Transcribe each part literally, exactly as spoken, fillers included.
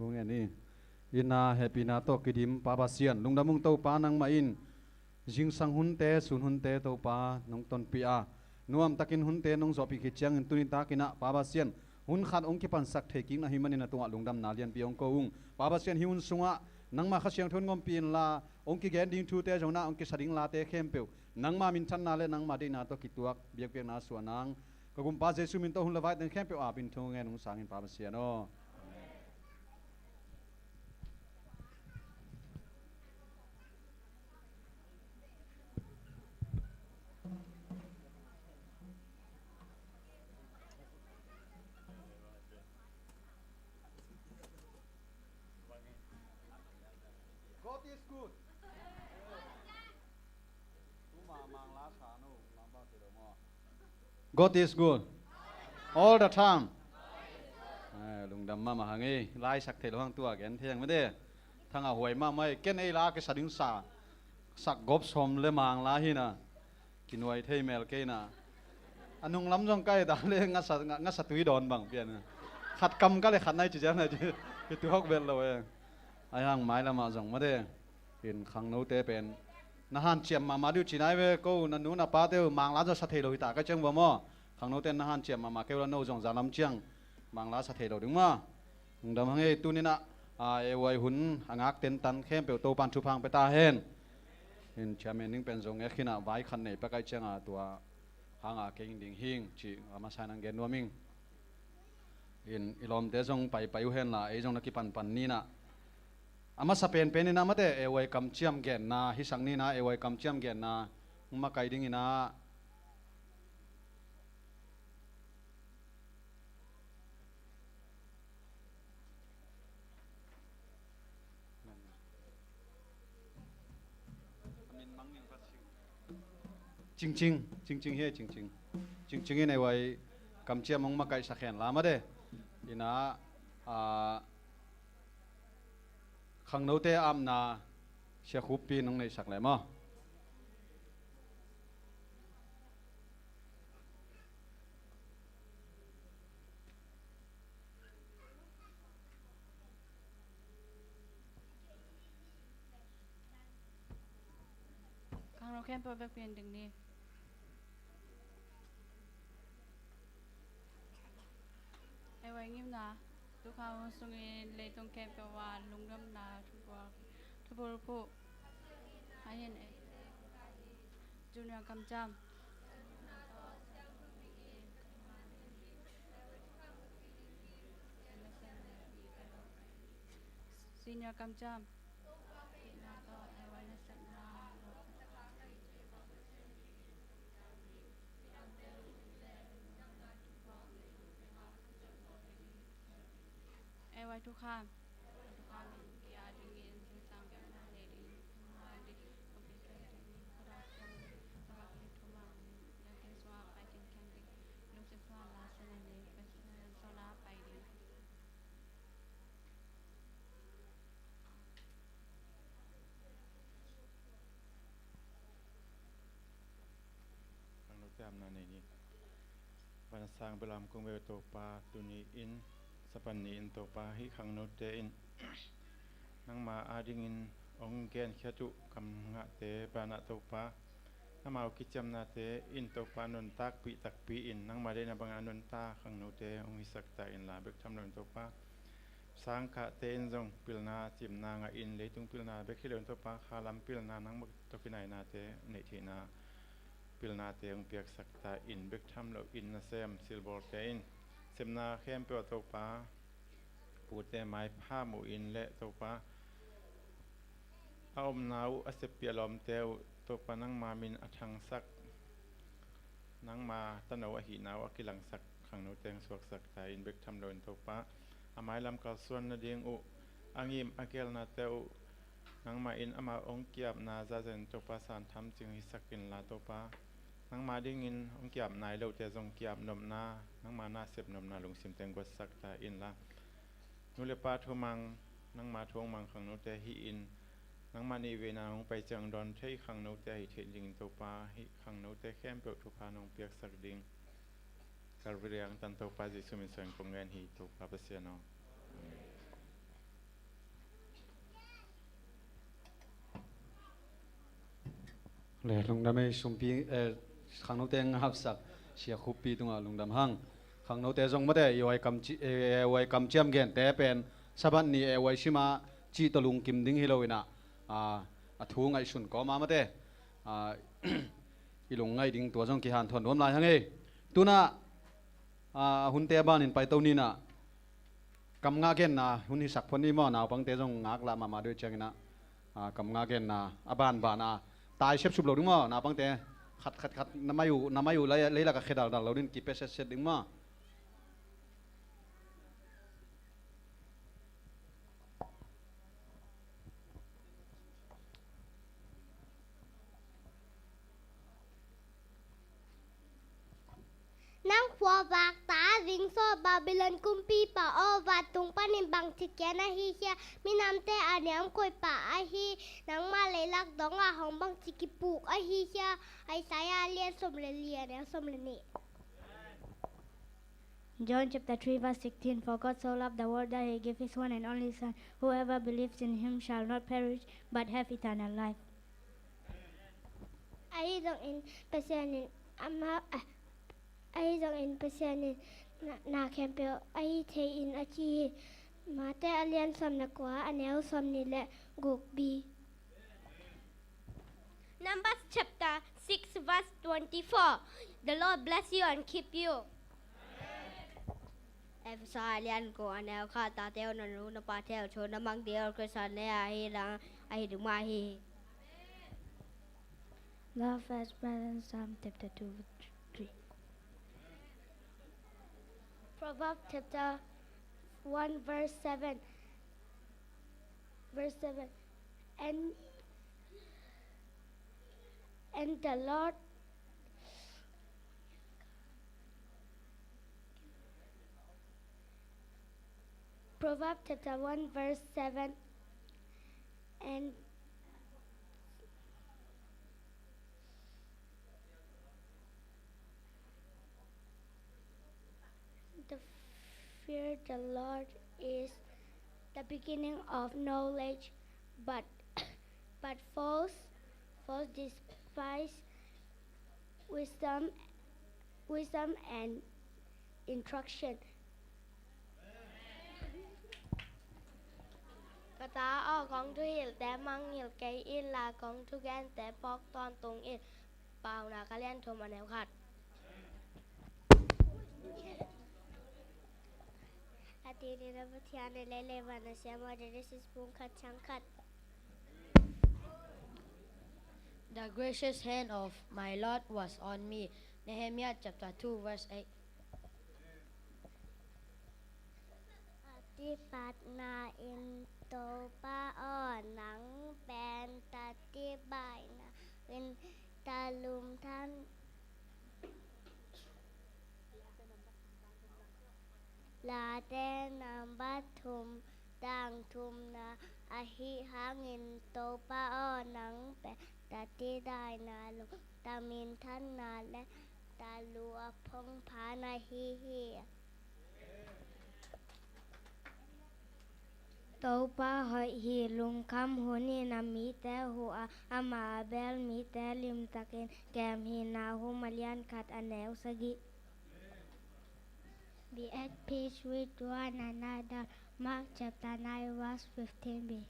Thu ngen ni. Ina hehpihna tawh kidim Pa Pasian, lungdam ung Topa, nangmah in zingsang hunte, sun hunte Topa nong tonpih a, nuamtakin hunte nong zawhpih khit ciangin tuni takin ah Pa Pasian, hun khat hong kipansak thei kik na hih manin a tungah lungdamna lianpi hong ko ung. Pa Pasian, hih hun sungah nangmah Kha Siangtho in ngompih inla, hong kigen ding thute zong na hong kisa ding late khempeuh nangmah minthanna le nangmah deihna tawh kituak biakpiakna suah nang, ka gumpa Jesu min tawh hun le vai teng khempeuh apin thu ngen ung sangin Pa Pasian aw. God is good. God is good. All the time. Eh, lungdam mahmah hang ei, laisak thei lo hang tua gen thei hang mede. Thanga huai mahmah ei, ken ei la kisa ding sa, sak gop sawm le mang la hina. Kinuai thei mel kei na. A nunglam zong kai ta le ngasa, nga-, ngasa tui dawn bang pian. Khat kam ka le khat nai ci ziang nai ci. Kituak bel lo e. Ai hang mailamah zong mede. In khangnote pen na hanciam mahmah dih uh ci nai ve, ko na nu na pate uh mangla zong sa thei lo hi ta ka ciang va maw? Khangnote na hanciam mahmah kei uh la no zong zalam ciang mangla sa thei lo ding maw? Lungdam hang ei, tuninah a, A Y hun a ngak tentan khempeuh Topan thupha hong pia ta hen. In chairman ning pen zong ek hinah vai khan nei pia kai cianga tua hanga keng ding hing ci a masa in ang gen nuam ing. In i lawmte zong paipai uh henla ei zong na kipanpan ninah a masa penpen inah mate A Y kamciam genna hisak ninah A Y kamciam genna hong makai dinginah Cingcing, Cingcing hi, Cingcing. Cingcing in ei wai kamciam hong makaihsak hen la made. Ina, a, khangnote apna Sia Khup pi nong neihsak le maw? Khangno khempeuh vekpi in ding ni. Ei wai ngimna, tukha hun sungin leitung khempeuh ah lungdamna thubul, thubul phuh. Ahin ei Junior kamciam. Senior kamciam. Ei wai thukham. Khangnote apna nei ni. Van a sang belam kong beu Topa, tuni in Sapan ni in Topa, hih khangnote in nangma adingin hong genkhiat uh kam ngahte banah Topa, amau kiciamnate in Topa nuntakpih takpi in nangma deihna bangin a nunta khangnote hong hisak ta inla bek tham loin Topa, sangkahte in zong pilna cimna ngah in leitung pilna bek hi loin Topa, khalam pilna nangmah tawh kinainate neih theihna pilnate hong piaksak ta in bek tham loin nasem silbawlte in sepna khempeuh ah Topa, pute maipha muh in le Topa, a omna uh a seppi a lawmte uh Topa nangma min a thangsak, nangma tano ahihna uh a kilangsak khangnote hong suaksak ta in bek tham loin Topa, a mailam kalsuan nading uh a ngim a gelnate uh nangmah in amah hong kiapna zahzen Topa san tham cing hisak inla Topa, nangma dingin hong kiap nai lote zong kiap nopna, nangma na sep nopna lungsim teng guatsak ta inla, nu le pa thumang, nangma thu hong mang khangnote hi in, nangma nih veina hong pai ciang dawn thei khangnote ahi theih dingin Topa, hih khangnote khempeuh thupha nong piaksak ding Kalvari angtan Topa Jesu min suangin kong ngen hi, Topa Pasian aw. Amen. Le lungdam ei sumpi, eh, khangnote ngapsak Sia Khuppi tungah lungdam hang. Khangnote zong mate, A Y kamci-, eh, A Y kamciam gente pen Sabbath ni A Y sima cih tawh lungkim ding hi lo inah, ah, a thu ngaihsun kawma mate, ah, i lungngaih ding tua zong kihanthawn nuam lai hang ei. Tunah, ah, hunte a banin paito ninah, kam nga genna hun hisak phot ni maw, naupangte zong ngaklah mahmah deuh cianginah, ah, kam nga genna a banbana tai sepsup lo ding maw, naupangte khat khat khat na mai uh, na mai uh lei, leilakah khedaldal lo ding, kipia setset ding maw. Nang khuavak ta a zingsaw Babylon kumpipa aw, vantung panin bangci kian ahi hia? Minamte a niamkhoih pah ahi nangmah leilak dongah hong bangci kipuk ahi hia? Isaiah a lian sawm le li, a neu sawm le nih. John chapter three verse sixteen, "For God so loved the world that he gave his one and only Son. Whoever believes in him shall not perish but have eternal life." Ahi zongin Pasian in amau, ah, ahi zongin Pasian in na, na khempeuh a hih thei in a ci hi. Mate a lian sawm le kua, a neu sawm nih le guk B. Numbers chapter six verse twenty-four. The Lord bless you and keep you. Efesa a lian kua, a neu khat. Tate aw, na nu na pate uh thu na mang ding uh Khristan le ahi dang, ahi ding mah hi. Love as present, Psalm chapter two, three. Proverbs chapter one, verse seven. Verse seven. And, and the Lord, Proverbs chapter one, verse seven. And the fear the Lord is the beginning of knowledge, but, but false, false despise wisdom, wisdom and instruction. Ka ta aw, kong thuhilhte mangngilh kei inla, kong thugente phawk tawntung in. Paunak a lian thum, a neu khat. A tuni na Pathian in lei le van a siam aw, Genesis bung khat, ciang khat. The gracious hand of my Lord was on me. Nehemiah chapter two, verse eight. A kipatna in Topa aw, nang pen tacibaina in, talumthan Late nambat thum, tang thumna ahih hangin, Topa aw, nang pen tacibaina, lungtang minthanna le talu a phungphana hi hi. Topa hoih hi. Lungkham hun in a mite huh a, ama a bel mite limtakin kem hi. Nahum a lian khat, a neu sagih. Be at peace with one another. Mark chapter nine, verse fifteen B.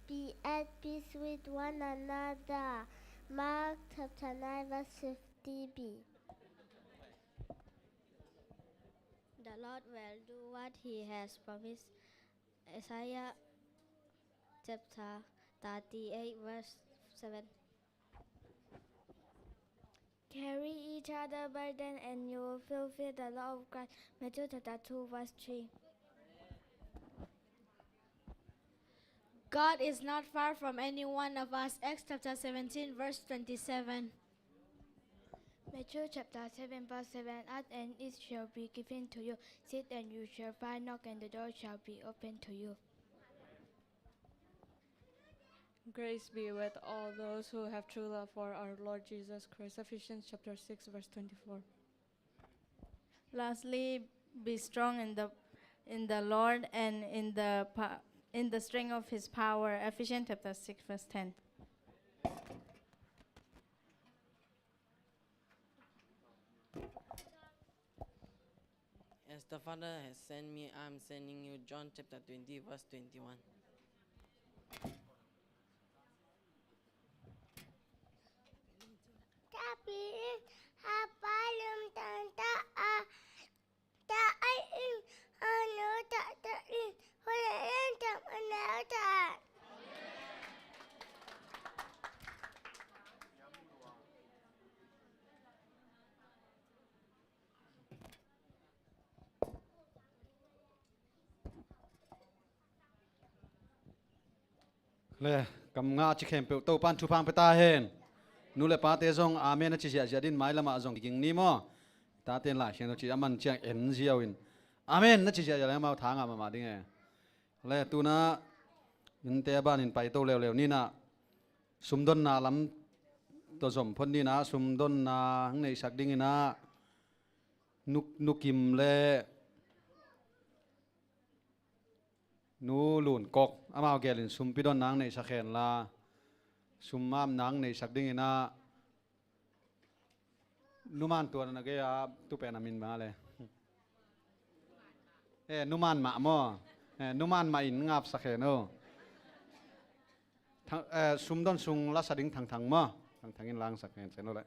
Be at peace with one another. Mark chapter nine, verse fifty B. The Lord will do what he has promised. Isaiah chapter thirty-eight, verse seven. Carry each other burden and you will fulfill the law of Christ. Matthew chapter two, verse three. God is not far from any one of us. Acts chapter seventeen, verse twenty-seven. Matthew chapter seven, verse seven. Ask and it shall be given to you. Seek and you shall find. Knock and the door shall be opened to you. Grace be with all those who have true love for our Lord Jesus Christ. Ephesians chapter six, verse twenty-four. Lastly, be strong in the, in the Lord and in the pa-, in the strength of his power. Ephesians chapter six, verse ten. As the Father has sent me, I am sending you. John chapter twenty, verse twenty-one. Tapi in hapa lum tanta a ta ai in anu ta ta in hula in tam anau ta. Le, kam nga ci khempeuh Topan thupha pia ta hen. Nu le pate zong amen a ci ziahziah din, mailamah zong ging ni maw? Taten Lai Siangtho ci a man ciang en ziau in, amen na ci ziahziah le amau tha ngah mahmah ding e. Le, tuna innte a banin paito leuleu ninah, sumdonna lam tawh zom phot ninah, sumdonna hong neihsak dinginah Nu, Nu Kim le Nu Lun Kok amau gelin sumpi donna hong neihsak hen la, sum mapna hong neihsak dinginah Nu Man Tuan a na gei a, tupen a min bang a le. Eh, Nu Man Mah maw? Eh, Nu Man Mah in ngapsak hen o. Thang, eh, sumdon sung lasa ding Thang Thang maw? Thang Thang in langsak hen sen o le.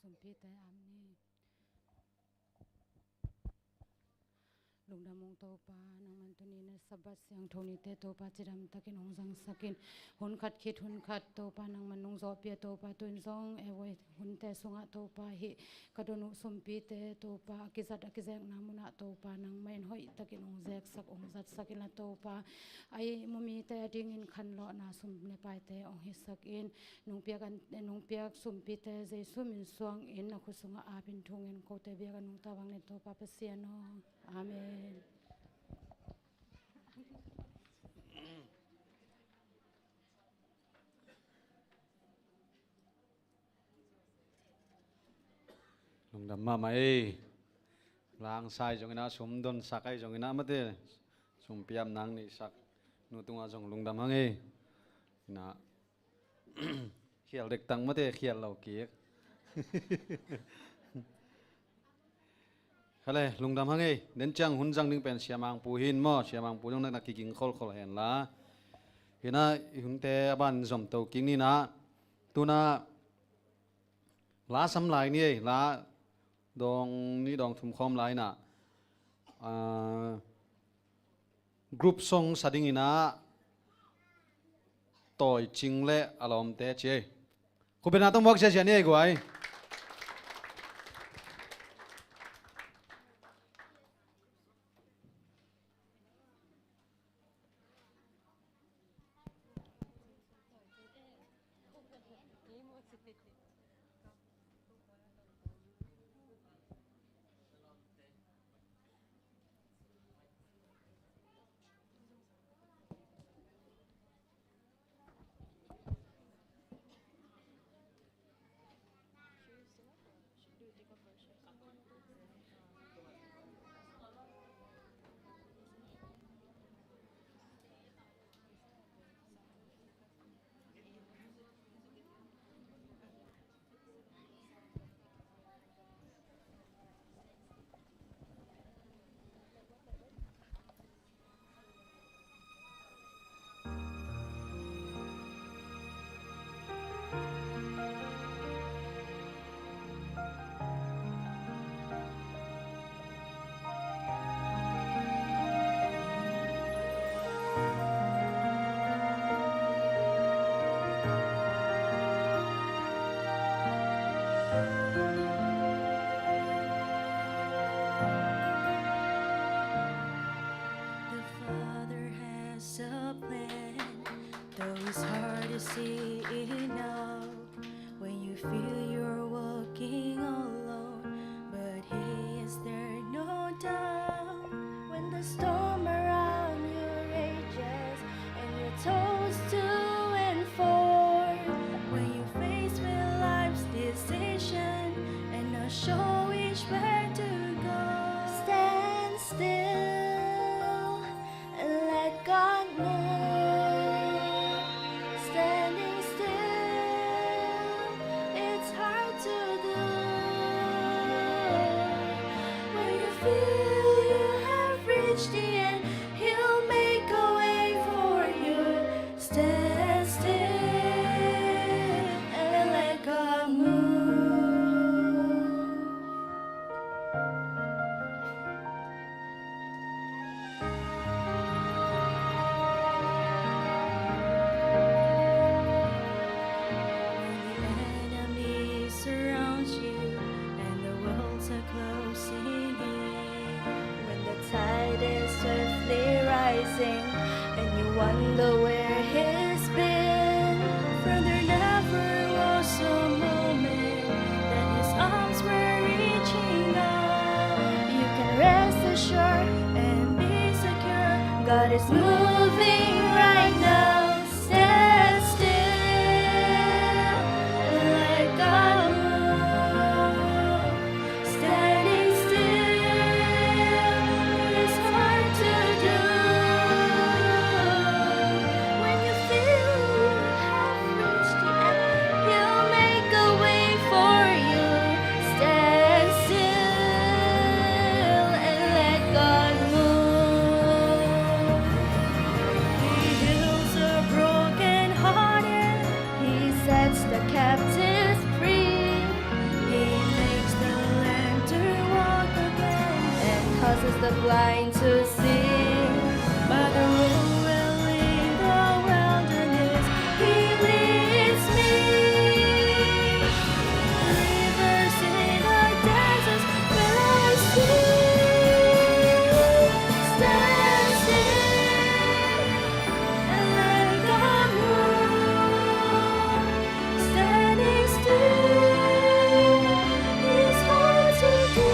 Pite amen. Lungdam ung Topa, nangman tuni na Sabbath siangtho nite Topa cidam takin hong zangsakin, hun khat khit hun khat Topa nangman nungzawhpih a Topa, tuin zong ei voi hunte sungah Topa hih ka don uh sumpite Topa a kizat a kizekna munah Topa nangmah in hoih takin hong zeksak hong zatsak inla Topa, a ihmu mite a dingin khanlawhna sum le paite hong hisak in, nungpiak an, nungpiak sumpite Jesu min suangin na khut sungah apin thungen kote biak a nungta bang len Topa Pasian aw. Amen. Lungdam mahmah ei. Langsai zongin ah, sum donsak ai zongin ah, mate sum piam nang neihsak nu tungah zong lungdam hang ei. Ina khial dek tang mate khial lo kik. Khale lungdam hang ei. Nen ciang hun zang ding pen Sia Mangpu hin maw, Sia Mangpu zong na kiging kholkhol hen la. Hina i hunte a ban zom to kik ni na. Tuna la sam lai ni ei, la dawng ni dawng thum khawm lai na. Ah, group song sa dingin ah Tawi Cing le a lawmte ci ei. Khupbetna tawh muak ziazia ni ei guai. The Father has a plan, though it's hard to see it now. When you feel you're walking alone, but He is there, no doubt. When the storm around you rages and you're tossed to and fro, when you're faced with life's decision and not sure which way to go, stand still and let God move. Standing still, it's hard to do. When you feel you have reached the end, He'll make a way for you. Stand still and let God move. When the enemy surrounds you and the walls are closing in, when the tide is swiftly rising and you wonder where He's been, for there never was a moment that His arms were reaching out. You can rest assured and be secure. God is moving right now. Stand still and let God move. Standing still is hard to do. When you feel you have reached the end, He'll make a way for you. Stand still and let God move. He heals the brokenhearted. He sets the captives free. He Blind to see, by the road in the wilderness, He leads me. Rivers in the desert, where I see, stand still and let God move. Standing still is hard to do.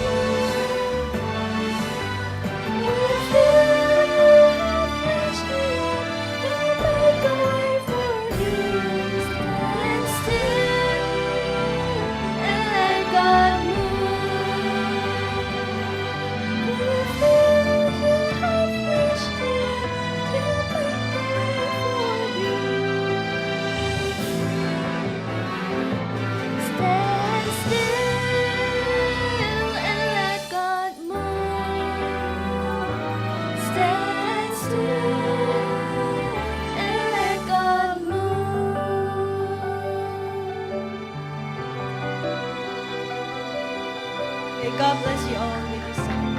If you have reached the end, He'll make a way for you. Stand still and let God move. If you have reached the end, He'll make a way for you. Stand still and let God move. Stand still and let God move. May God bless you all with this song.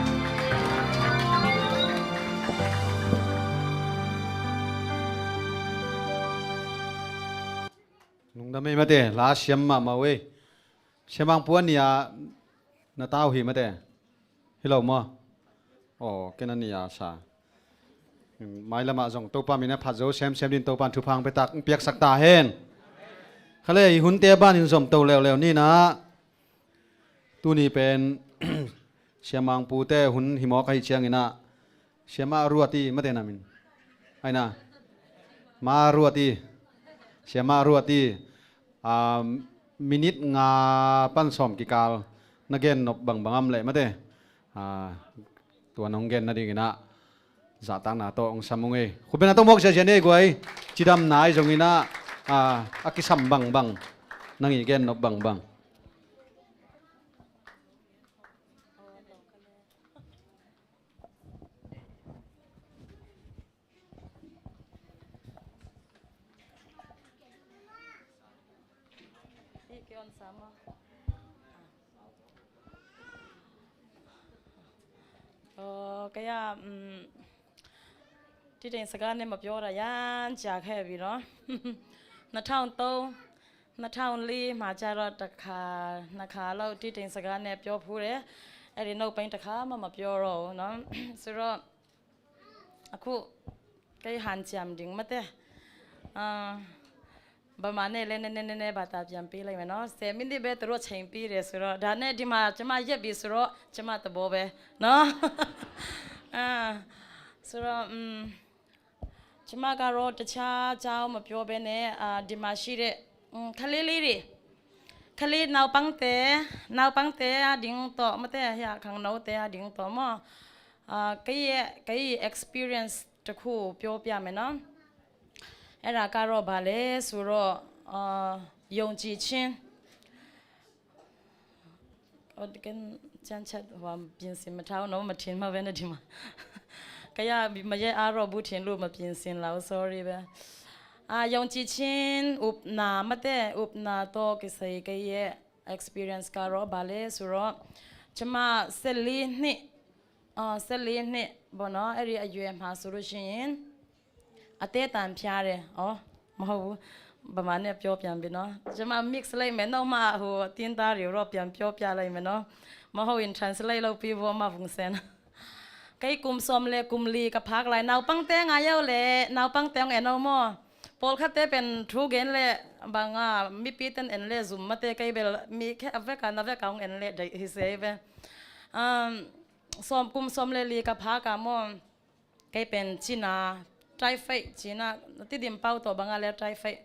Lungdam ei mate, la siam mahmah uh ei. Siamang pu a nih a na ta uh hi mate. Hi lo maw? Aw, ken a nih a sa. Mailamah zong Topa min a phat zo semsem din Topa in thupha hong pia tak, hong piaksak ta hen. Khale, i hunte banin zom to leuleu ni nah. Tuni pen Siamang pute hun hi mawk ahi ciangin ah, Siamah Ruati mate na min. Aina. Ma Ruati. Siamah Ruati. Ah, minit nga pan sawm kikal na gen nop bangbang am leh mate. Ah, tua nong gen nadingin ah zahtakna tawh hong sam ung ei. Khutbetna tawh mawk ziazia ni ei guai. Cidamna ahi zongin ah, ah, a kisam bangbang. Nang i gen nop bangbang. Ɔ, kaya, mm, ที่จริงสกาเนี่ยมาเปียวระยานจากแค่บีเนาะ นะท่าเต้า นะท่าลีมาจารอดตะขานะคะ แล้วที่จริงสกาเนี่ยเปียวผู้เร ไอ้เรโนเป็นตะขามามาเปียวเราเนาะ สุดยอด A khu kei hanciam ding mate. Ah, bama ne le ne ne ne ne bata pianpih lai meno. Se min di be turo chengpih le suro. Da ne di ma cema ye bi suro cema tabo be no. Ah, suro, mm, cema ka ro ta cha cha ma pyo be ne, ah, di ma shi de. Mm, khalili di. Khali naupangte, naupangte a ding to mate ya khangnote a ding to mo. Ah, kei, kei experience ta khu pyo pia meno. Era ka ro ba le suro, ah, yong chi chin. Ken chan chat wa pinsin ma thau no ma thin ma vena di ma. Kaya ma ye a ro bu thin lu ma pinsin lau, sorry be. Ah, yong chi chin upna mate, upna to kisai kei ye experience ka ro ba le suro. Cema seli ni, ah, seli ni bono eri a yue ma suru shin. A te tan phia re. Oh, ma ho bu. Ba ma ne pyo pian bi no. Cema mix lai me no ma hu tin ta riu ro pian pyo pia lai me no. Ma ho in translate lo pi bo ma vung sen. Kei kum som le kum li ka phak lai naupangte nga yau le naupangte ong eno mo. Pawlkhatte pen thu gen le banga mipi ten en le zum mate kei bel mi khe a veka na veka ong en le dai hi sei ve. Um, som kum som le li ka phak a mo. Kei pen cina, typhoid cina, Tedim pau tawh banga le typhoid.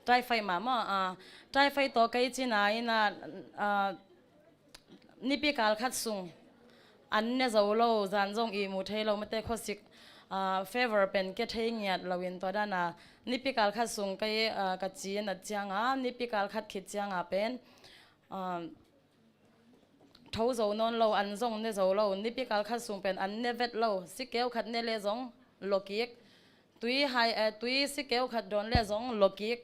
Typhoid ma maw, ah, typhoid tawh kei cina ina, ah, nipi kal khat sung an ne zo lo, zan zong i mu thei lo mate khosik, ah, fever pen ke thei ngiat lo in tua dana nipi kal khat sung kei, ah, ka ci na cianga, nipi kal khat khit cianga pen, ah, tho zo nawn lo, an zong ne zo lo, nipi kal khat sung pen an ne vet lo, sikeu khat ne le zong lokik, tui hai, eh, tui sikeu khat dawn le zong lokik,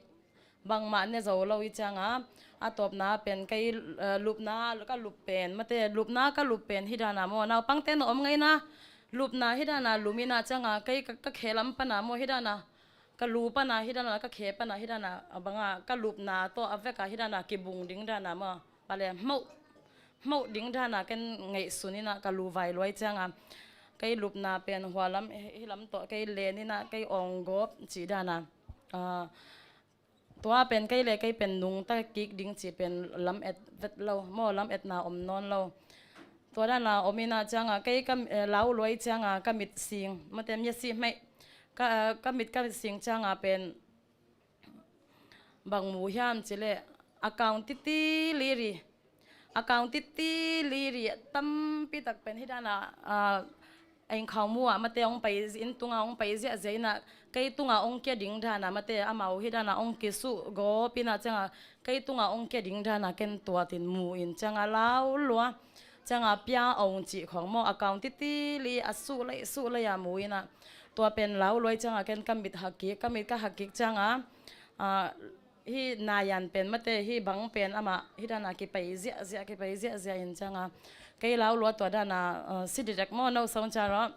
bangmah ne zo lo i cianga, a tawpna pen kei, eh, lupna ka lup pen, mate lupna ka lup pen hi dana maw, naupangte na om ngaina, lupna hi dana lumina cianga, kei ka, ka khe lam pana maw hi dana, ka lu pana hi dana, ka khe pana hi dana, a banga ka lupna tawh a veka hi dana, kibung ding dana maw, pale, hmoh, hmoh ding dana ken ngaihsun ina ka lu vai luai cianga, kei lupna pen hua lam, hi lam tawh kei len ina kei awng gawp ci dana. Ah, tua pen kei le kei pen nungta kik ding ci pen lam et vet lo maw, lam etna om nawn lo. Tua dana om ina cianga kei ka, eh, lau luai cianga ka mit sing, mate mia si hmaih, ka, eh, ka mit ka mit sing cianga pen bang mu hiam ci le, account titi liri, account titi liri tampi tak pen hi dana, ah, eng khau mu ah mate hong pai, inn tunga hong pai ziahziah ina, kei tunga hong kia ding dana mate, amau hi dana hong kisuh gawp ina cianga, kei tunga hong kia ding dana ken tuatin mu in cianga lau lua. Cianga pia ong cih khong maw, account titi li a suh lei suh lei a mu ina, tua pen lau luai cianga ken ka mit hak kik, ka mit ka hak kik cianga, ah, hi nayan pen mate hi bang pen amah hi dana kipai ziahziah, kipai ziahziah in cianga, kei lau lua tua dana, ah, si direct maw no song ciaro.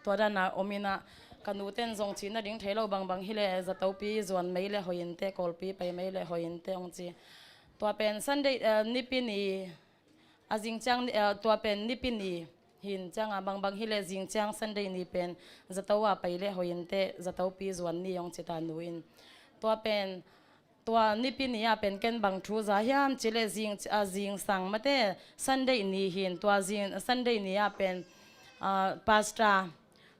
Tua dana om ina ka nuten zong cina ding thei lo bangbang hi le, Zatopi zuan mei le hoi inte, Kawlpi pai mei le hoi inte hong ci. Tua pen Sunday, eh, nipi ni, a zing ciang, eh, tua pen nipi ni hin cianga bangbang hi le zing ciang Sunday ni pen Zato a pai le hoi inte, Zatopi zuan ni hong ci ta nu in. Tua pen Tua nipi ni a pen ken bang thu za hiam ci le zing, a, zingsang mate Sunday ni hin, tua zing Sunday ni a pen, a, pastor,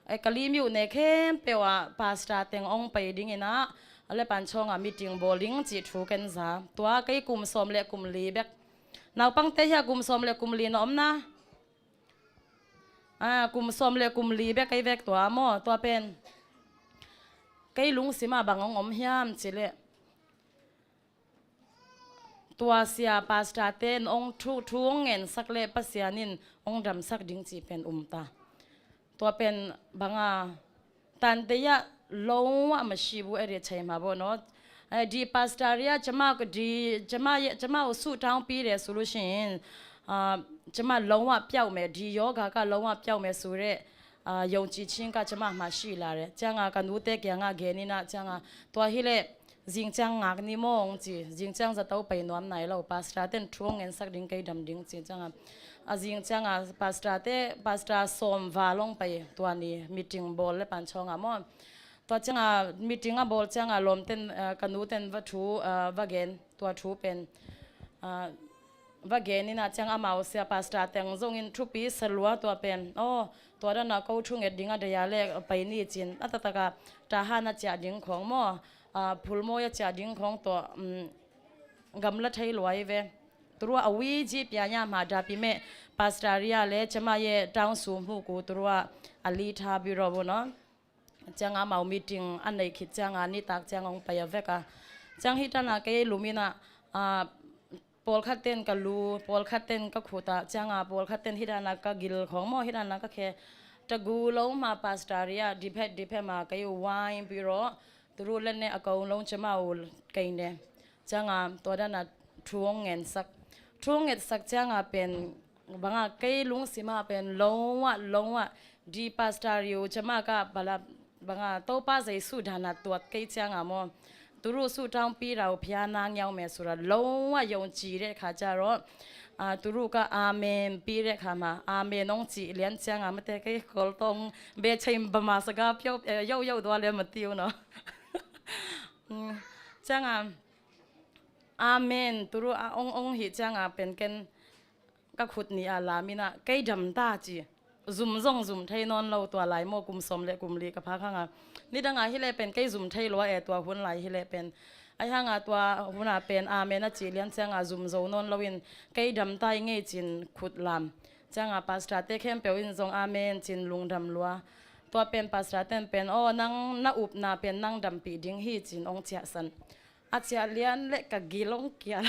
e, ka lim uh ne khempeuh a pastor teng ong pai ding ina, a le pan chong a meeting bawl ding ci thu ken za. Tua kei kum sawm le kum li bek. Naupangte hi a kum sawm le kum li na om na. A, kum sawm le kum li bek kei vek tua maw, tua pen. Kei lungsima bang ong om hiam ci le. Tua sia pastor ten ong thu, thu ong ngensak le Pasian in ong damsak ding ci pen um ta. Tua pen banga tante ya lo a masibu eri chai ma bo no. Eh, di pastor ya cama di cama ya cama usu tang pi re solution. Ah, cama lo a piau me di yoga ka lo a piau me sure. Ah, yong ci ching ka cama ma si la re. Cianga ka nute kianga genina cianga tua hi le. Zing ciang ngak ni mawng ci, zing ciang zato pai nuam nai lo, pastor ten thu ong ngensak ding kei dam ding ci cianga. A zing cianga pastor te, pastor sawm va long pai tua ni meeting bawl le pan chonga maw. Tua cianga meeting a bawl cianga lawm ten, eh, ka nu ten va thu, eh, va gen, tua thu pen. Ah, va gen ina ciang amau sia pastor teng zongin thupi salua tua pen. Oh, tua dana ko thunget dinga deya le pai ni cin. A tataka tahan a cia ding khong maw. A, phulmawi a ciah ding khong tawh, um, gamla thei luai ve. Turua a wi ji pia nya ma dapi meh, pastaria le cema ye town sum hu ku turua a li tha biro bu no. Cianga mau meeting a nei khit cianga nitak ciang ong pai a vek a. Ciang hi tana kei lumina, a, pawlkhat ten ka lu, pawlkhat ten ka khut ah cianga, pawlkhat ten hi dana ka gil khong maw, hi dana ka khe. Tagu lo ma pastaria, diphet, diphet ma kei u wain biro. Turu le ne a kong lo cema u kei ne. Cianga tua dana thu ong ngensak. Thu ong ngetsak cianga pen banga kei lungsima pen lo a, lo a. Di pastor yu cema ka bala banga Topa Jesu dana tuat kei cianga maw. Turu su tang pi rau pia na ngiau me sura lo a yong ci re kha ca ro. A, turu ka amen pi re kha ma. Amen ong ci lian cianga mate kei kol tong be chaim ba ma sa ga piau, eh, yau yau dua le ma tiu no. Mm, cianga, amen, turu a ong ong hi cianga pen ken ka khut ni a lamina, kei dam ta ci. Zum zong zum thei nawn lo tua lai maw kum sawm le kum li ka phak hanga. Nidanga hi le pen kei zum thei lua e tua hun lai hi le pen. Ai hanga tua huna pen amen a ci lian cianga zum zo nawn loin kei dam ta i ngei cin khut lam. Cianga pastor te khempeuh in zong amen cin lungdam lua. Tua pen pastor ten pen, "Aw, nang na upna pen nang dampih ding hi," cin ong ciahsan. A ciah lian le ka gil ong kial.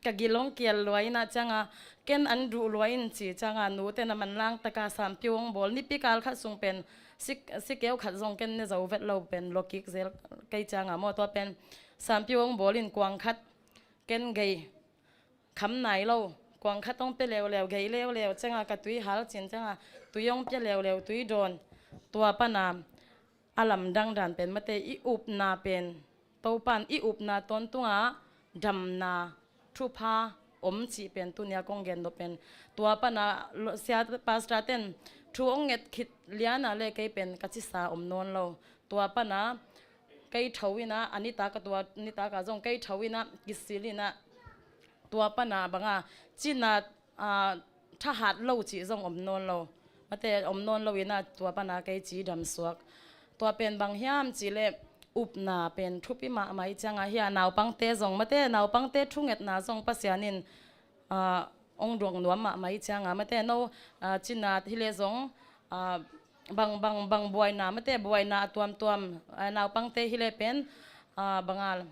Ka gil ong kial lua ina cianga, ken an duh lua in ci cianga, nu ten a manlang taka sampiu ong bawl. Nipi kal khat sung pen si, si keu khat zong ken ne zo vet lo pen lo kik zel kei cianga maw, tua pen sanpiu hong bawl in kuang khat ken gei kham nai lo, kuang khat hong pia leuleu, gei leuleu cianga ka tui hal cin cianga tui hong pia leuleu, tui dawn. Tua pana a lamdang dan pen mate i upna pen, Topan i upna tawntunga damna thupha om cih pen tunia kong gen nop pen. Tua pana lo, sia pastor ten thu hong nget khit liana le kei pen ka cisa om nawn lo. Tua pana kei tho ina, a nitaka tua, nitaka zong kei tho ina, kisil ina, tua pana banga cina, ah, thahat lo cih zong om nawn lo. Mate om nawn lo ina, tua pana kei ci damsuak. Tua pen bang hiam cih le upna pen thupi mahmah i cianga hi a, naupangte zong, mate naupangte thungetna zong Pasian in, ah, hong duang nuam mahmah i cianga, mate no, ah, cina hi le zong, ah, bang, bang, bang buaina, mate buaina a tuamtuam, ah, naupangte hi le pen, ah, banga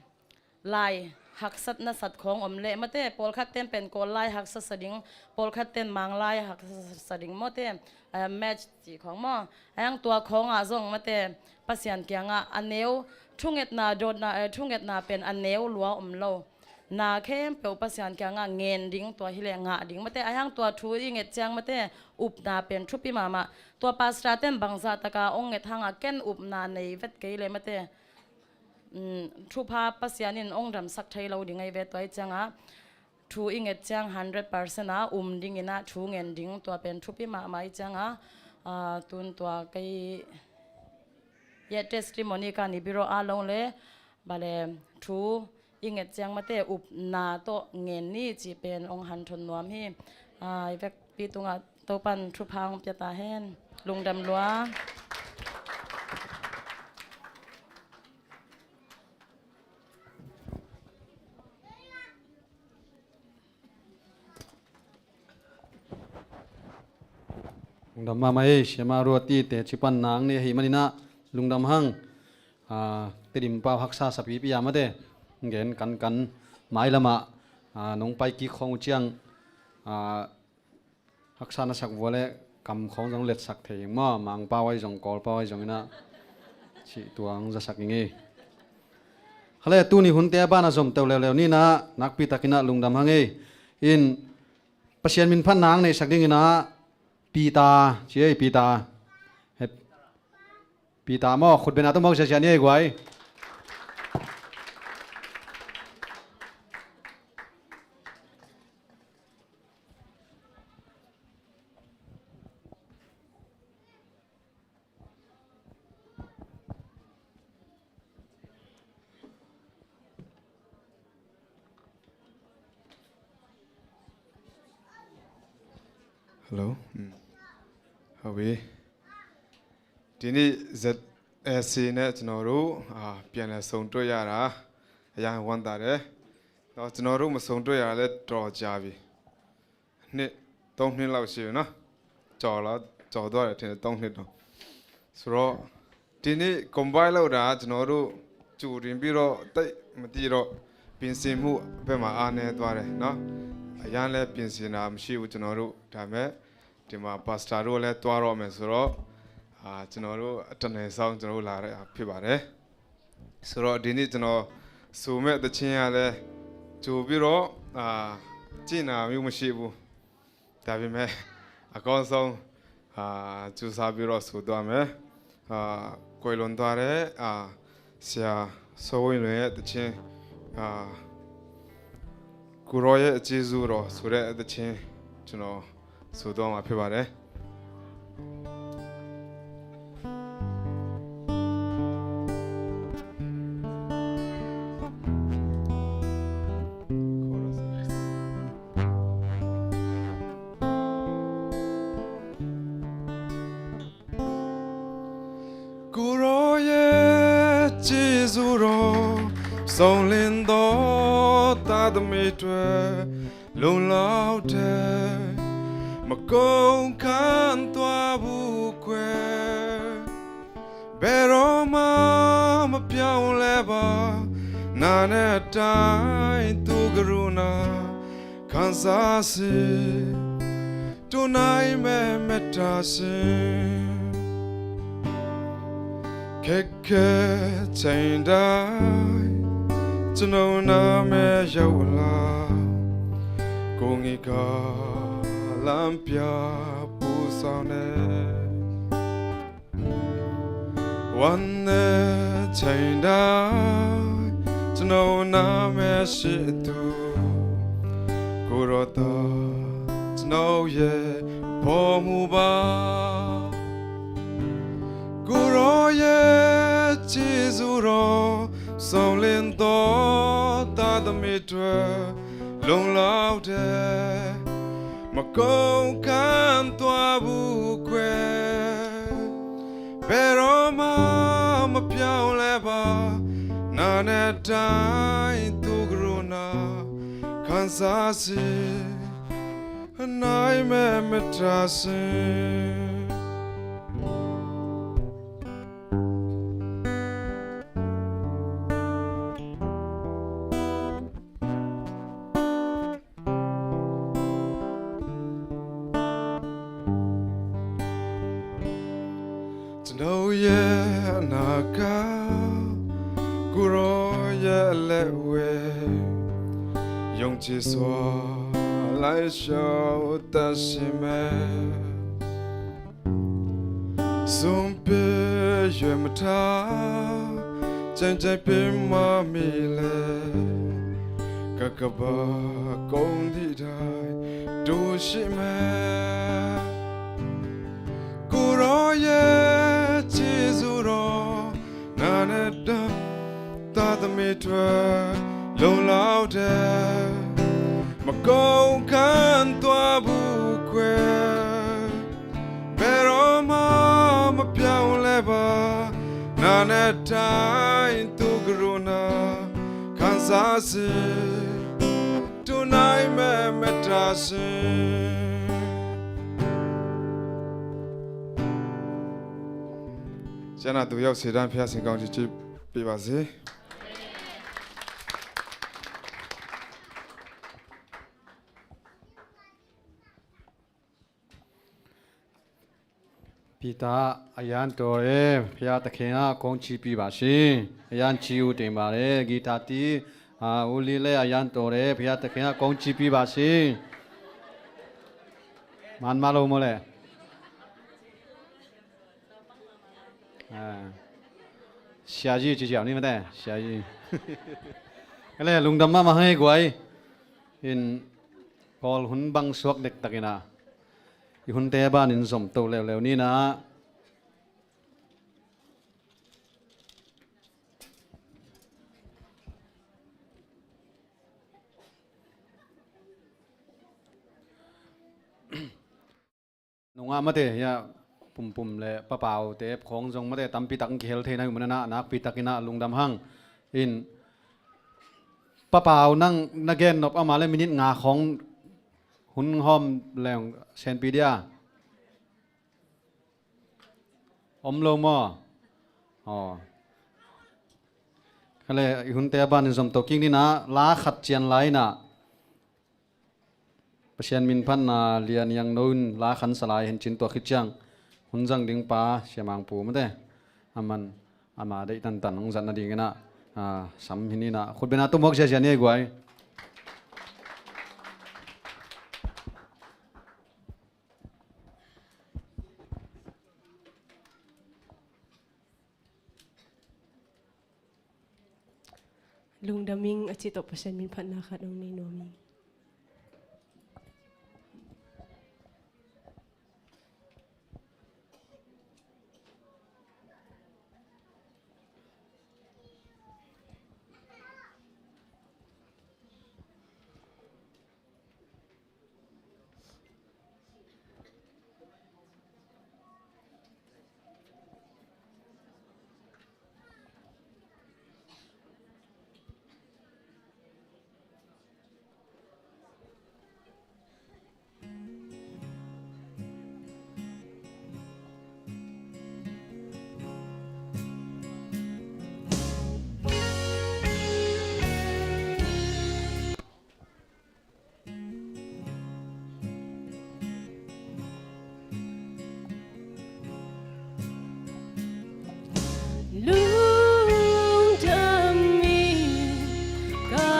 lai haksatna sat khawng om le, mate pawlkhat ten pen Kawl lai haksatsa ding, pawlkhat ten Mang lai haksatsa ding, mate, eh, match cih khawng maw. Ahiang tua khawngah zong mate Pasian kiangah a neu, thungetna dawtna, eh, thungetna pen a neu lua om lo. Na khempeuh Pasian kiangah ngen ding, tua hi le ngah ding. Mate ahiang tua thu i nget ciang mate upna pen thupi mahmah. Tua pastor ten bangzah taka hong nget hanga ken upna nei vet kei le mate, um, thupha Pasian in hong damsak thei lo ding ahi ve. Tua i cianga thu i nget ciang hundred percent a um dingina thu ngen ding, tua pen thupi mahmah i cianga, ah, tun tua kei, yeah, testimony ka ni biro a long le bale thu i nget ciang mate upna tawh ngen ni cih pen hong hanthon nuam hi. Ah, i vekpi tungah Topan thupha hong pia ta hen. Lungdam lua. Lungdam mahmah ei, siama ruati teci pan nang ni ahi maninah lungdam hang. Ah, Tedim pau haksa sapipi a mate, gen kankan mai lamah, ah, nong pai kik khawng uh ciang, ah, haksa na sak vua le kam khawng zong letsak thei ing maw, Mang pau ahi zong, Kawl pau ahi zong inah cih tuang zasak ing ei. Hale, tuni hunte a banah zom teu leuleu ninah nakpi takinah lungdam hang ei. In Pasian min phatna ang neihsak dinginah Peter ci ei, Peter. He, Peter maw, khutbena tumawk ziazia ni ei guai. Hello. Mm. Hau hi. Tuni Z A C နဲ့ ကျွန်တော်တို့ အာ ပြန်လည်ဆုံတွေ့ရတာ အရမ်းဝမ်းသာတယ်။ တော့ ကျွန်တော်တို့ မဆုံတွေ့ရတာလည်း တော်တော်ကြာပြီ။ နှစ်၊ သုံးနှစ်လောက်ရှိပြီနော်။ ကျော်လာ၊ ကျော်သွားတယ်ထင်တယ်၊ သုံးနှစ်တောင်။ ဆိုတော့ ဒီနေ့ combine လုပ်တာ ကျွန်တော်တို့ ကြိုတင်ပြီးတော့ သိပ်မသိတော့ ပြင်ဆင်မှုဘက်မှာ အားနည်းသွားတယ်နော်။ အရမ်းလည်း ပြင်ဆင်တာမရှိဘူး ကျွန်တော်တို့။ ဒါပေမဲ့ ဒီမှာ Pastor တို့လည်း သွားတော့မယ်ဆိုတော့ အာ ကျွန်တော်တို့ အတနယ်စောင်း ကျွန်တော်တို့ လာရတာ ဖြစ်ပါတယ်။ ဆိုတော့ ဒီနေ့ ကျွန်တော် ဆိုမဲ့သီချင်းကလည်း ကြိုပြီးတော့ အာ ကြည့်နာမျိုးမရှိဘူး။ ဒါပေမဲ့ အကောင်းဆုံး အာ ကြိုးစားပြီးတော့ ဆိုသွားမယ်။ အာ ကွယ်လွန်သွားတဲ့ အာ ဆရာ စောဝင်းလွင်ရဲ့သီချင်း အာ ကိုယ်တော်ရဲ့ အကျေးဇူးတော် ဆိုတဲ့သီချင်း ကျွန်တော် ဆိုသွားမှာ ဖြစ်ပါတယ်။ ကိုယ်တော်ရဲ့ ကျေးဇူးတော် စုံလင်သော သားသမီးတွေ လုံလောက်တဲ့ မကုန်ခံသွားဘူးကွယ်။ ဘယ်တော့မှ မပြောင်းလဲပါ။ နာနဲ့အတိုင်း သူ့ကရုဏာ ခံစားစေ တို့နိုင်မဲ့ မေတ္တာရှင်။ ခက်ခဲချိန်တိုင်း ကျွန်ုပ်နားမည်ရောက်လာ ကိုယ်ငယ်က လမ်းပြပို့ဆောင်တဲ့ ဝမ်းနည်းချိန်တိုင်း ကျွန်ုပ်နားမည်ရှိသူ ကိုယ်တော်သာ ကျွန်ုပ်ရဲ့ ဘိုးမူပါ။ ကိုယ်တော်ရဲ့ ကျေးဇူးတော် စုံလင်သော သားသမီးတွေ လုံလောက်တဲ့ မကုန်ခန်းသွားဘူးခွဲ ဘယ်တော့မှ မပြောင်းလဲပါ။ နာနဲ့တိုင်း သူကရုဏာ ခံစားစေ အနိုင်မဲ့ မတ္တရှင်။ ကျွန်ုပ်ရဲ့အနာဂတ် ကိုယ်တော်ရဲ့အလက်ဝဲ ယုံကြည်စွာ လိုက်လျှောက်သက်ရှင်မယ်။ စွန့်ပစ်ရွေမထား ချိန်ချိန်ပင်မမီလဲ ကကဘာကုန်သည့်တိုင် တူရှိမယ်။ ကိုယ်တော်ရဲ့ ကျေးဇူးတော် နာနဲ့တမ်း သားသမီးတွေ လုံလောက်တဲ့ မကုန်ခန်းသွားဘူးခွဲ ဘယ်တော့မှ မပြောင်းလဲပါ။ နာနဲ့တိုင်း သူကရုဏာ ခံစားစေ တူနိုင်မဲ့ မတ္တရှင်။ ကျမ်းနာသူရောက်စေတမ်း ဘုရားရှင်ကောင်းချီးပေးပါစေ။ ဘုရားသခင်က ကောင်းချီးပေးပါစေ။ အရမ်းကျေးဇူးတင်ပါတယ်။ ဂီတတီး အာ ဦးလေးလည်း အရမ်းတော်တယ်။ ဘုရားသခင်က ကောင်းချီးပေးပါစေ။ မန်မလို့မို့လဲ။ အာ ဆရာကြီး ကြည့်ကြည့်အောင် နည်းမတည့် ဆရာကြီး။ ကဲလေ lungdam mahmah hi guai. In, Kawl hun bang suak dektak in ah, i hunte banin zomto leuleu ni in ah. Nungah mate, hiah Pumpum le Pa Pau te khawng zong mate tampi tak kihel thei na hi uh manin ah, nakpi takin ah lungdam hang. In, Pa Pau, nang na gen nop, amah le minute nga khawng hun hawm leng senpi dia. Om lo maw? Aw. Kale, i hunte banin zomto kik ni in ah, la khat cian lai in ah, Pasian min phatna lian hiang no in la khansa lai hen cin, tua khit ciang hun zang ding pa Sia Mang Pu mate, aman ama deih tantan hong zat nadingin ah, ah, sam hi ni in ah, khutbetna tum awk ziazia ni ei guai. Lungdam ing, a cih tawh Pasian min phatna khat hong nei nuam ing.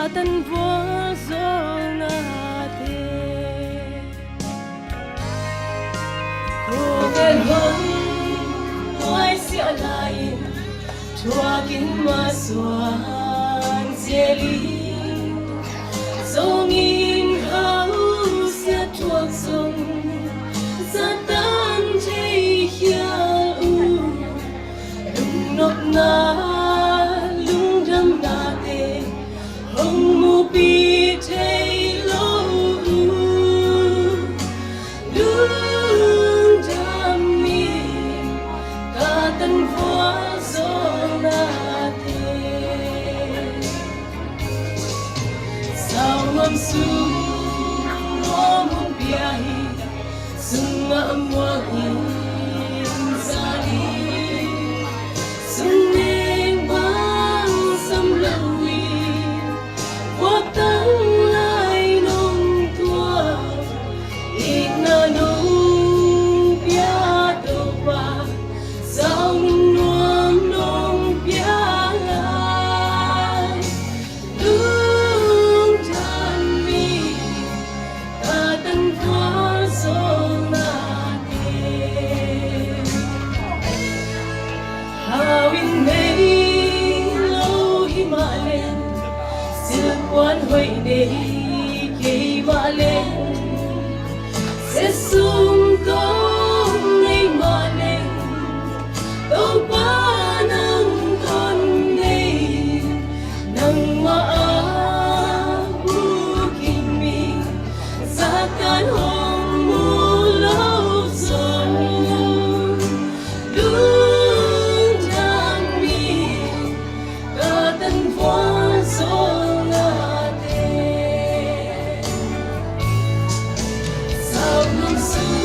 Satan vualzawlnate. Khawvel hong huaisiah lai-in thuakin masuan zel hi. Zongin hausia thuak zong Satan thei khial uh. Lungnopna, lungdamnate hong mupi thei lo uh. Lungdam ni, Satan vualzawlnate. Saungam sung nuam hong pia hi. Sungah muang in zali, sungnek bang sam lo hi. Vuak tang lai nong tuak, itna nong pia Topa, sau nuam nong pia lai. Lungdam ni, Satan vualzawlnate. Hau in nei lo hi mah leh, silhpuan hoih nei kei mah leh, siasum tawm nei mah leh, Topa nang kon nei, nangmah a bukim mi, Satan hong mu lo zong. Lungdam ni, Satan vualzawlnate. Sau nuam sung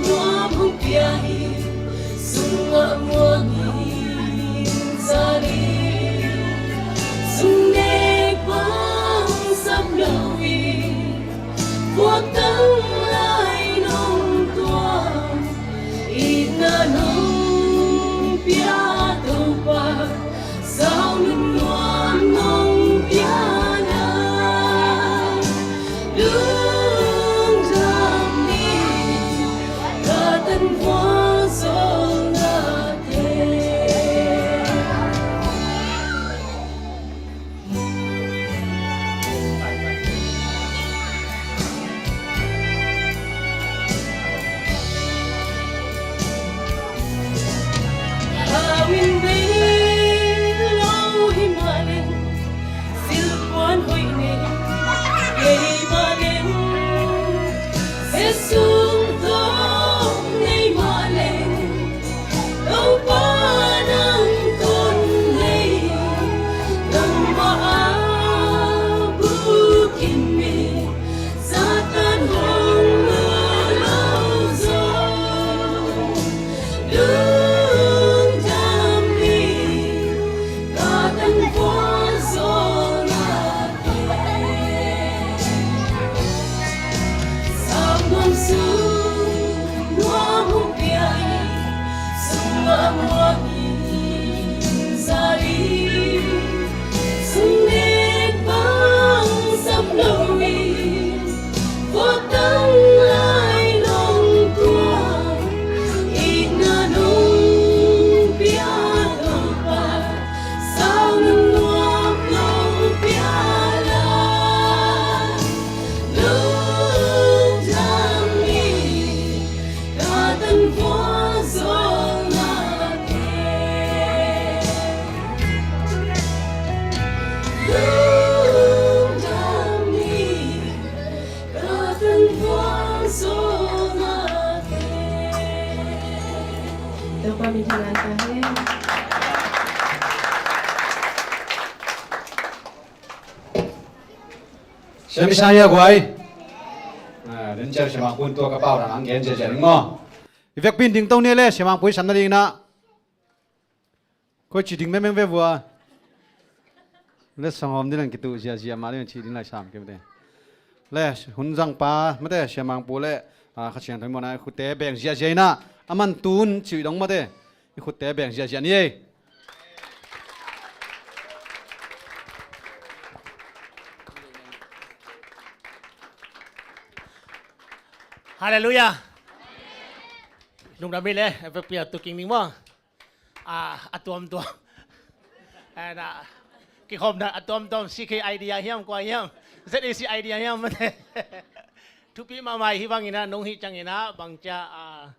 nuam hong pia hi, sungah muang in zali, sungnek bang sam lo hi. Vuak tang lai nong tuak, itna nong pia Topa, sau nuam nong pia lai. Lungdam ni, Satan vualzawlnate. Hau in nei lo hi mah leh, silhpuan hoih nei kei mah leh, siasum tawm nei mah leh, Topa nang kon nei, nangmah a bukim mi, Satan hong mu lo zong. Lungdam ni, Satan vualzawlnate. Sau nuam sung nuam hong pia hi, sungah muang in zali, sungnek bang sam lo hi. Vuak tang lai nong tuak, itna nong pia Topa, sau nuam nong pia lai. Lungdam ni, Satan vualzawlnate. Lungdam ni, Satan vualzawlnate. Topa min thang ta hen. Siam i sa hia guai. Ah, den ciau Siamang Pui tua ka pau rang ang gen ciacia ding maw. I vekpi in ding to ni le Siamang Pui sam nading na. Koi ci ding mengmeng ve vua. Le sawng hawm ding lang kitu ziazia ma ding ci ding lai sam kei mate. Le hun zang pa mate Siamang Pu le, ah, Kha Siangtho mawhna khutte beng ziazia ina a man tun ci dong mate. I khutte beng ziahziah ni ei. Halleluiah. Lungdam hi le, a vekpi a tuking ning maw. A tuamtuam, kikhopna a tuamtuam, C K idea hiam, kua hiam, Z A C idea hiam, mate. Thupi mahmah hi. Hih bangin ah nong hih ciangin ah bangcia a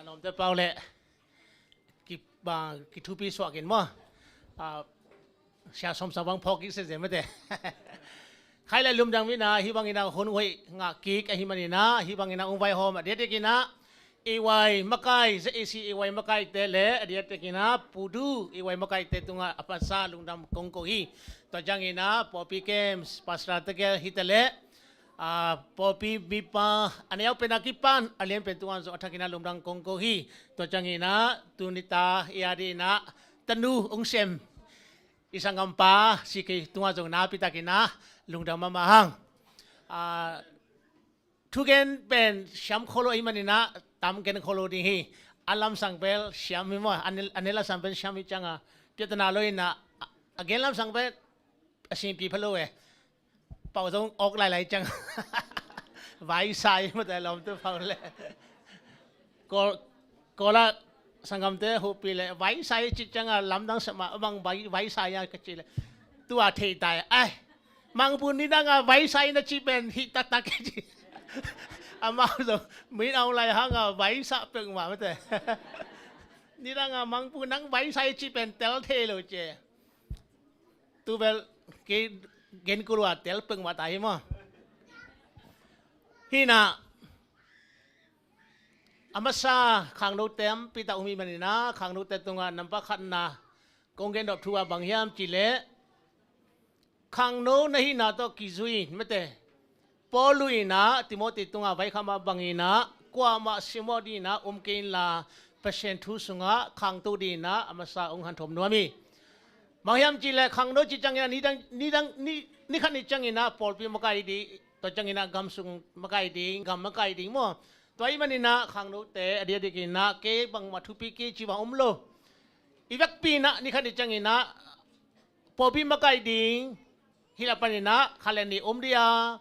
lawmte pau le kithupi suak in maw. Sia sawmsa bang phawk kik sese, mate. Khai le lungdam hi na, hih bangin ah hun hoih ngah kik ahih manin ah, hih bangin ah hong vaihawm a diakdiakin ah A Y makai, Z A C A Y makaite le a diakdiakin ah Pudu A Y makaite tungah a masa lungdam kong ko hi. Tua ciangin ah pawlpi camps, pastor tegel hi ta le, pawlpi mipa a neu pen a kipan a lian pen tungah zong a thakin ah lungdam kong ko hi. Tua ciangin ah tuni ta i a dingin ah tanu hong sem i sanggampa C K tungah zong nakpi takin ah lungdam mahmah hang. Thugen pen siam kholo ahih manin ah tam gen kholo ding hi. A lamsang bel siam hi maw, a ne lamsang bel siam hi ciangin ah piatana lo in ah, a gen lamsang bel a singpi pha lo e. Pau zong awk lailai ciang vaisai, mate, lawmte pau le. Kawl, Kawl ah sanggamte huhpi le vaisai cih ciangin ah lamdang sema a bang vaisai a ka cih le tua thei tai. Ai, Mangpu nidang a vaisai na cih pen hih taktak ka cih. Amau zong min aung lai hang a vaisai peuhmah, mate. Nidang a Mangpu nang vaisai cih pen tel thei lo ci. Tu bel kei gen kul uh a tel peuhmah ta hi maw. Hi na, a masa khangno tampi tak um hi manin ah khangnote tungah nampa khatna kong gen nop thu ah bang hiam cih leh, khangno na hihna tawh kizui, mate, Paul in ah Timothy tungah vaikhak mah bangin ah kuamah simmawh dingin ah um kei inla, Pasian thu sungah khangto dingin ah a masa hong hanthawn nuam hi. Bang hiam cih leh khangno cih ciangin ah nidang, nidang, ni, ni khat ni ciangin ah pawlpi makai ding, tua ciangin ah gam sung makai ding, gam makai ding maw. Tua ahih manin ah khangnote a diakdiakin ah kei bangmah thupi kei cih bang om lo. I vekpi in ah ni khat ni ciangin ah pawlpi makai ding, hih lak panin ah khat le nih om ding a,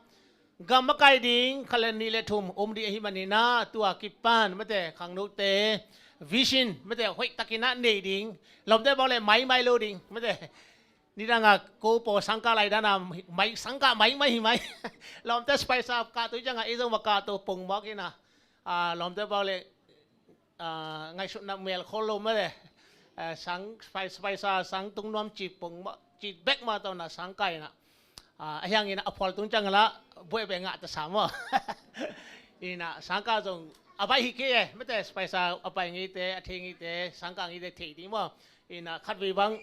gam makai ding khat le nih le thum om ding ahih manin ah tua kipan, mate, khangnote vision, mate, hoih takin ah nei ding, lawmte pau le maimai lo ding, mate. Nidang a ko paw sangkah lai dan a mai, sangkah maimai hi mai. Lawmte spaisa kahto ciangin ah ei zong va kahto pongmawk in ah, lawmte pau le ngaihsutna mel khol lo, mate. Sang, spaisa sang tung nuam ci pongmawk, ci bek mah tawh na sang kai na. A hiangin a phual tung ciang la buaibeh ngah ta sa maw. Ina sangkah zong a baih hi kei e, mate, spaisa a pai ngeite, a thei ngeite, sangkah ngeite thei ding maw. Ina khatvei bang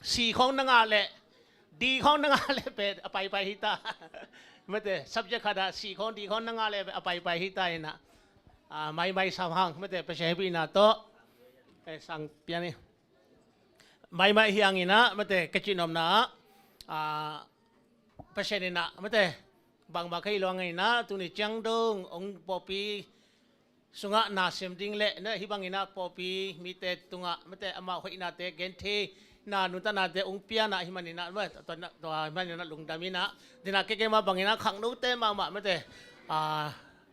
si khawng na ngah leh, di khawng na ngah leh pen a paipai hi ta. Mate, subject khat ah si khawng di khawng na ngah leh a paipai hi ta ina. Maimai sam hang, mate, Pasian hehpihna tawh. Sang pian hi. Maimai hi hang ina, mate, ka cihnopna ah Pasian ina, mate, bangmah ka hi lo hang ina, tuni ciang dong hong pawlpi sungah na sem ding le, na hih bangin ah pawlpi mite tungah, mate, amah hoihnate, gentheihna, nuntaknate hong pian ah hih manin ah, mate, tua hih manin ah lungdam ina, dina kei keima bangin ah khangnote mahmah, mate,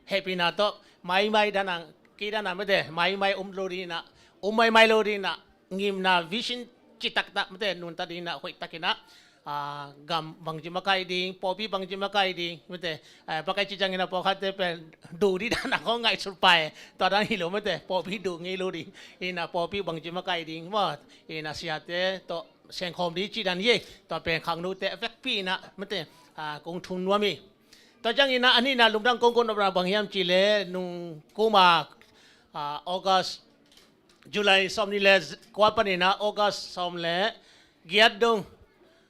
hehpihna tawh maimai dan a, kei dan a, mate, maimai om lo ding ina, om maimai lo ding ina, ngimna vision citaktak, mate, nuntak ding ina, hoihtakin ah gam bangci makai ding, pawlpi bangci makai ding, mate, pakai ci ciangin ah pawlkhatte pen duh ding dan a kong ngaihsut pai, tua dan hi lo, mate, pawlpi duh ngei lo ding ina, pawlpi bangci makai ding maw, ina siate tawh sengkhawm ding ci dan hi. Tua pen khangnote a vekpi ina, mate, kong thum nuam hi. Tua ciangin ah a nihna lungdam kong ko nopna bang hiam cih leh, nung kum a August, July sawmnih le kua panin ah August sawm le giat dong,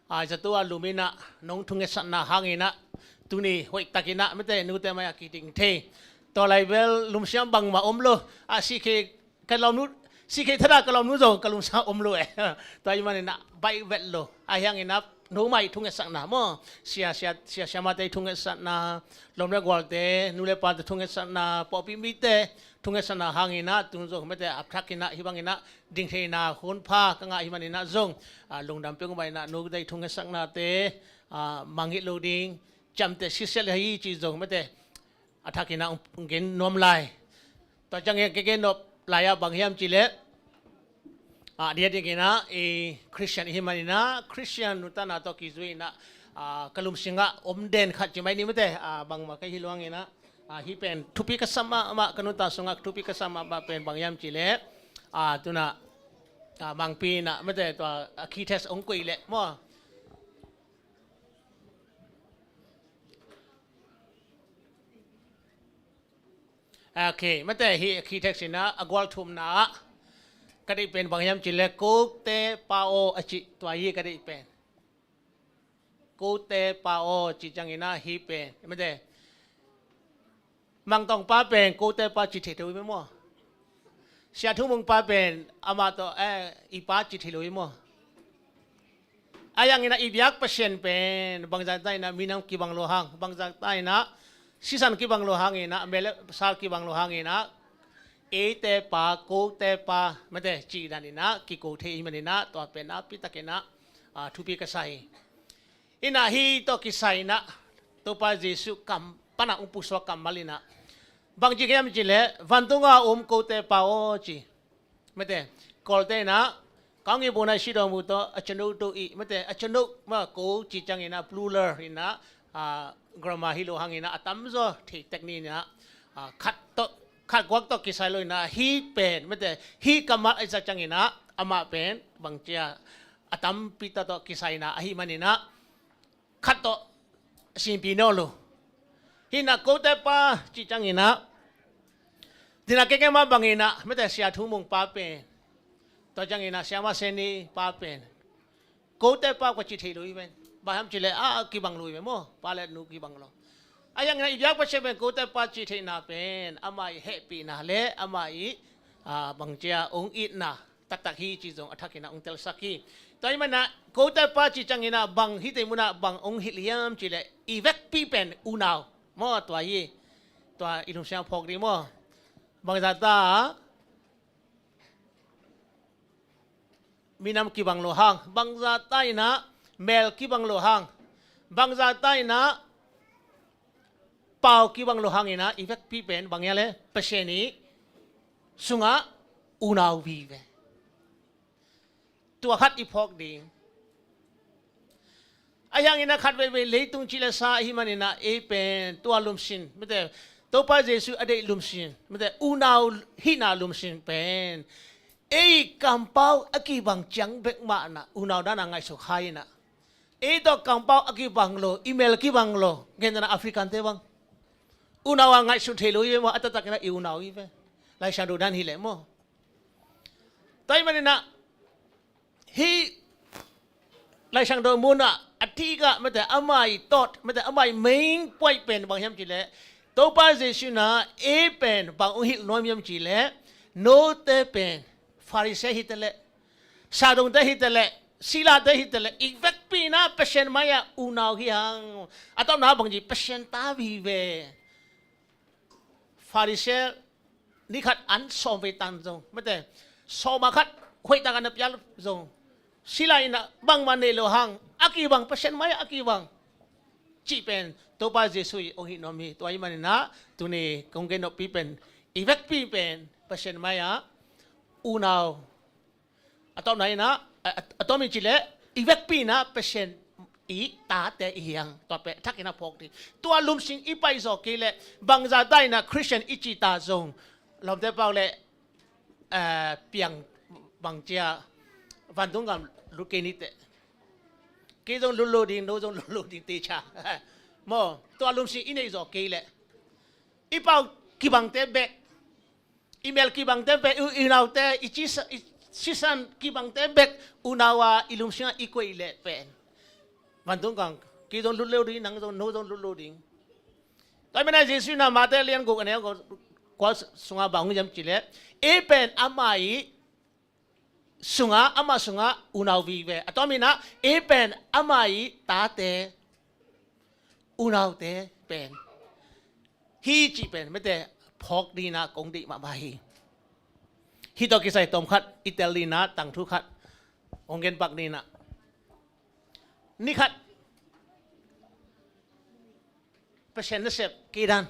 a zato a lum ina nong thungetsakna hangin ah tuni hoihtakin ah, mate, nute mai a kiding thei. Tua lai bel lumsiam bangmah om lo. A si khe ka lawmnu, si khe thada ka lawmnu zong ka lumsa om lo e. Tua ahih manin ah baih vet lo. A hiangin ah no mai thungetsakna maw, sia, sia, sia, siamate thungetsakna, lawm le gualte, nu le pate thungetsakna, pawlpi mite thungetsakna hangin ah tun zong, mate, a thakin ah hih bangin ah dingtheihna hunpha ka ngah hih manin ah zong lungdam peuhmah ina, nute thungetsaknate mangngilh lo ding, ciamteh sitset hi ci zong, mate, a thakin ah hong gen nuam lai. Tua ciangin ka gen nop lai ah bang hiam cih leh, a, dia dingin ah i Khristian i hih manin ah Khristian nuntakna tawh kizui in ah, a, ka lungsim ah om den khat ci mai ni maw te, a, bangmah ka hih lo hangin ah, a, hih pen thupi ka sa mahmah, ka nuntak sungah thupi ka sa mahmah pen bang hiam cih leh, a, tu-in ah, a, Mangpi in ah maw te tua, a, key text hong koih leh maw. Ok, maw te hih key text in ah a gual thumna ah ka deih pen bang hiam cih leh, Kote Pa aw a cih, tua hi ka deih pen. Kote Pa aw cih ciangin ah hih pen, maw te, Mang Tawng pa pen Kote Pa ci thei lo hi ve maw. Sia Thu Mung pa pen amah tawh, eh, i pa ci thei lo hi maw. Ahi hangin ah i biak Pasian pen bangzah ta in ah minam kibang lo hang, bangzah ta in ah sisan kibang lo hangin ah, mel le sal kibang lo hangin ah, eite Pa, kote Pa, maw te, cih dan in ah kiko thei i hih manin ah tua pen nakpi takin ah, a, thupi ka sa hi. In ah hih tawh kisai in ah Topa Jesuh kam pan ah hong pusuak kammal in ah bang ci hiam cih leh, vantung a om kote Pa aw ci. Maw te, Kawlte in ah, ကောင်းကင်ဘုံ၌ရှိတော်မူသော အကျွန်ုပ်တို့၏ မ့ၢ်တဲ အကျွန်ုပ် မ့ၢ် ကို ကျီကျင် အင် plural အင် အာ grammar ဟီလို ဟင် အင် အတမ်းစော ထေ technique အင် အာ ခတ်တော့ ခတ်ကွက်တော့ ကီးဆိုင် လို အင် ဟီးပင် မ့ၢ်တဲ ဟီးကမတ် အစကျင် အင် အမပင် ဘင်ကျာ အတမ်းပီးတတ်တော့ ကီးဆိုင် အင် အဟီးမန် အင် ခတ်တော့ အဆင်ပြေနော်လို့ ဟိန ကိုယ့်တဲ့ပါ ကျီကျင် အင် ဒီးနကဲကဲမဘင် အင် မ့ၢ်တဲ ဆရာထူးမုန် ပါပင် တော်ကျင် အင် ဆရာမ ဆယ်နှစ် ပါပင် ကိုယ့်တဲ့ပါ ကွက်ကျီထေလို အီးပင် ဘာဟမ်ကျီလဲ အာ ကီးဘင်လို အီးပင် မော ပါလဲ နူ ကီးဘင်လို အယင် အင် ယက် ပရှေ ပင် ကိုယ့်တဲ့ပါ ကျီထေန ပင် အမ အီ ဟဲပီးန လဲ အမ အီ အာ ဘင်ကျာ အုံ အီးန taktak hi ci zong a thakin a hong telsak hi. Tua ahih manin ah, kote pa ci ciangin ah bang hihte munah bang hong hilh hiam cih leh i vekpi pen unau maw, tua hi. Tua i lungsim ah phawk ding maw. Bangzah ta minam kibang lo hang, bangzah ta in ah mel kibang lo hang, bangzah ta in ah pau kibang lo hang in ah i vekpi pen bang hiam leh Pasian i sungah unau vive. Tua khat i phawk ding. Ahi hangin ah khat veivei leitung cih le sa ahih manin ah ei pen tua lungsim, mite, Topa Jesuh a deih lungsim, mite, unau hihna lungsim pen ei kampau a kibang ciang bek mah in ah unau dan a ngaihsut kha in ah, ei tawh kampau a kibang lo, i mel kibang lo, gentehna African te bang unau a ngaihsut thei lo hi ve maw, a taktak in ah i unau hi ve. Laisiangtho dan hi leh maw. Tua ahih manin ah hih Laisiangtho mun ah a thikah, mite, ama i tawt, mite, ama i main point pen bang hiam cih leh, Topa Jesuh in ah ei pen bang hong hilh nuam hiam cih leh, note pen Pharisee hi ta leh, Sadukte hi ta leh, Silate hi ta leh, i vekpi in ah Pasian mai-ah unau hi hang. A tawpna bang ci, Pasian ta vive. Pharisee ni khat an sawm vei tan zong, mite, sawm a khat hoih tak a na pia zong, Sila in ah bangmah nei lo hang a kibang, Pasian mai-ah a kibang cih pen Topa Jesuh i hong hih nuam hi. Tua ahih manin ah tuni kong gen noppi pen i vekpi pen Pasian mai-ah unau. A tawpna in ah, a, a, a tawpna in cih leh i vekpi in ah Pasian i tate i hi hang, tua pen a thakin a phawk ding. Tua lungsim i pai zawh kei leh bangzah ta in ah Christian i cih ta zong, lawmte pau leh, eh, piang bang cia vantung gam lut kei ni teh. Kei zong lut lo ding, no zong lut lo ding te cia. Maw, tua lungsim i neih zawh kei leh i pau kibangte bek, i mel kibangte bek, i, i unaute, i cisa, i sisan kibangte bek unau a i lungsim ah i koih leh pen vantung gam, kei zong lut lo ding, nang zong, no zong lut lo ding. Tua ahih manin ah Jesuh in ah Mate lian guk a neu kua sungah bang hong hiam cih leh, ei pen ama i sungah, ama sungah unau vive. A tawpna in ah ei pen ama i tate, unaute pen hi cih pen, mite, phawk ding in ah kong deih mahmah hi. Hih tawh kisai tawm khat i tel ding in ah tangthu khat hong gen pak ding in ah, ni khat Pasian nasep kei dan.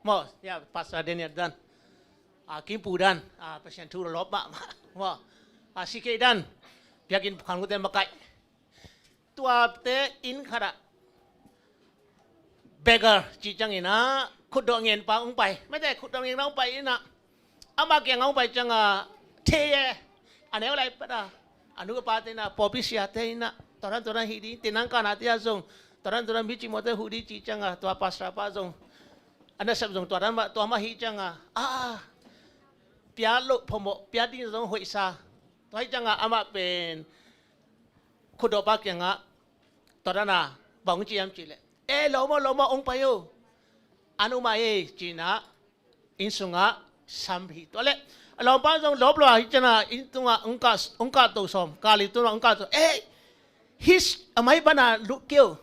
Maw, ya, Pastor Daniel dan, a, Kimpu dan, a, Pasian thu lawp mahmah. Maw, a, C K dan, biakinn khuanute makaih. Tuate inn khatah beggar cih ciangin ah, khutdawh ngenpa hong pai. Mate, khutdawh ngenpa hong pai in ah, amah kiangah hong pai ciangah, thei e, a neu lai pat a, a nu a pate in ah, pawlpi siate in ah, tua dan tua dan hih ding, tinang kanate ah zong tua dan tua dan mi cimawhte huh ding cih ciangah, tua pastor pa zong, a nasep zong tua dan mah, tua mah hih ciangah, a, pia loh phamawh, pia ding zong hoihsa. Tua hih ciangah amah pen khutdawhpa kiangah tua dan a bang hong ci hiam cih leh, e, lawm aw, lawm aw, hong pai o, an um a ei, ci-in ah inn sungah sam hi. Tua leh a lawmpa zong lawp lo a, hih ciangah inn tungah hong kah, hong kahto sawm, kah li tungah hong kahto, e, hih a mai pana lut kei o,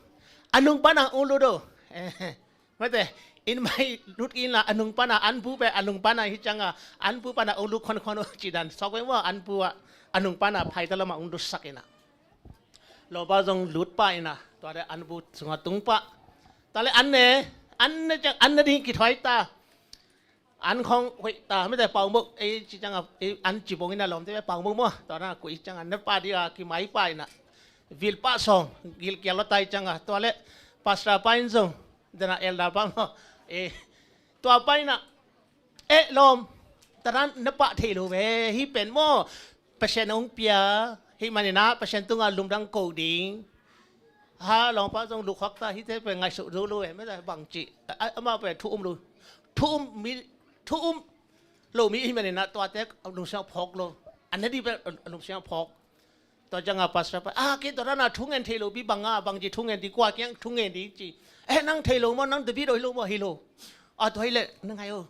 a nung pana hong lut o. Mate, inn mai lut in la, a nung pana, anbu pen a nung pana, hih ciangah anbu pana hong lut khuankhuan o, cih dan sawk ve maw, anbu ah, a nung pana phaita lamah hong lutsak in ah, lawmpa zong lut pah in ah, tua leh anbu sungah tung pah. Tua leh an ne, an ne ciang, an ne ding kithuai ta. An khawng hoih ta, mate, paumuk, ei, ci ciangah, ei, an ci bawng in ah lawmte, paumuk maw, tua dan a kuih ciangah, ne pah ding a kimai pah in ah, vil pah sawm, gilkial lua ta hih ciangah, tua leh pastor pa in zong, dan a elder pa maw, e, tua pa in ah, e, lawm, tua dan na pah thei lo ve, hih pen maw, Pasian hong pia, hih manin ah Pasian tungah lungdam ko ding. Ha, lawmpa zong lukhuak ta, hihte pen ngaihsut zo lo e, mate, bang ci, a, a, amah pen thu um lo, thu um mi, thu um lo mi ahih manin ah tuate lungsim ah phawk lo, a ne ding pen a lungsim ah phawk. Tua ciangah pastor pa, a, kei tua dan a thu ngen thei lo, bi bang a, bang ci thu ngen ding, kua kiang thu ngen ding ci. E, nang thei lo maw, nang David aw hi lo maw, hi lo. A, tua hi leh na ngai o,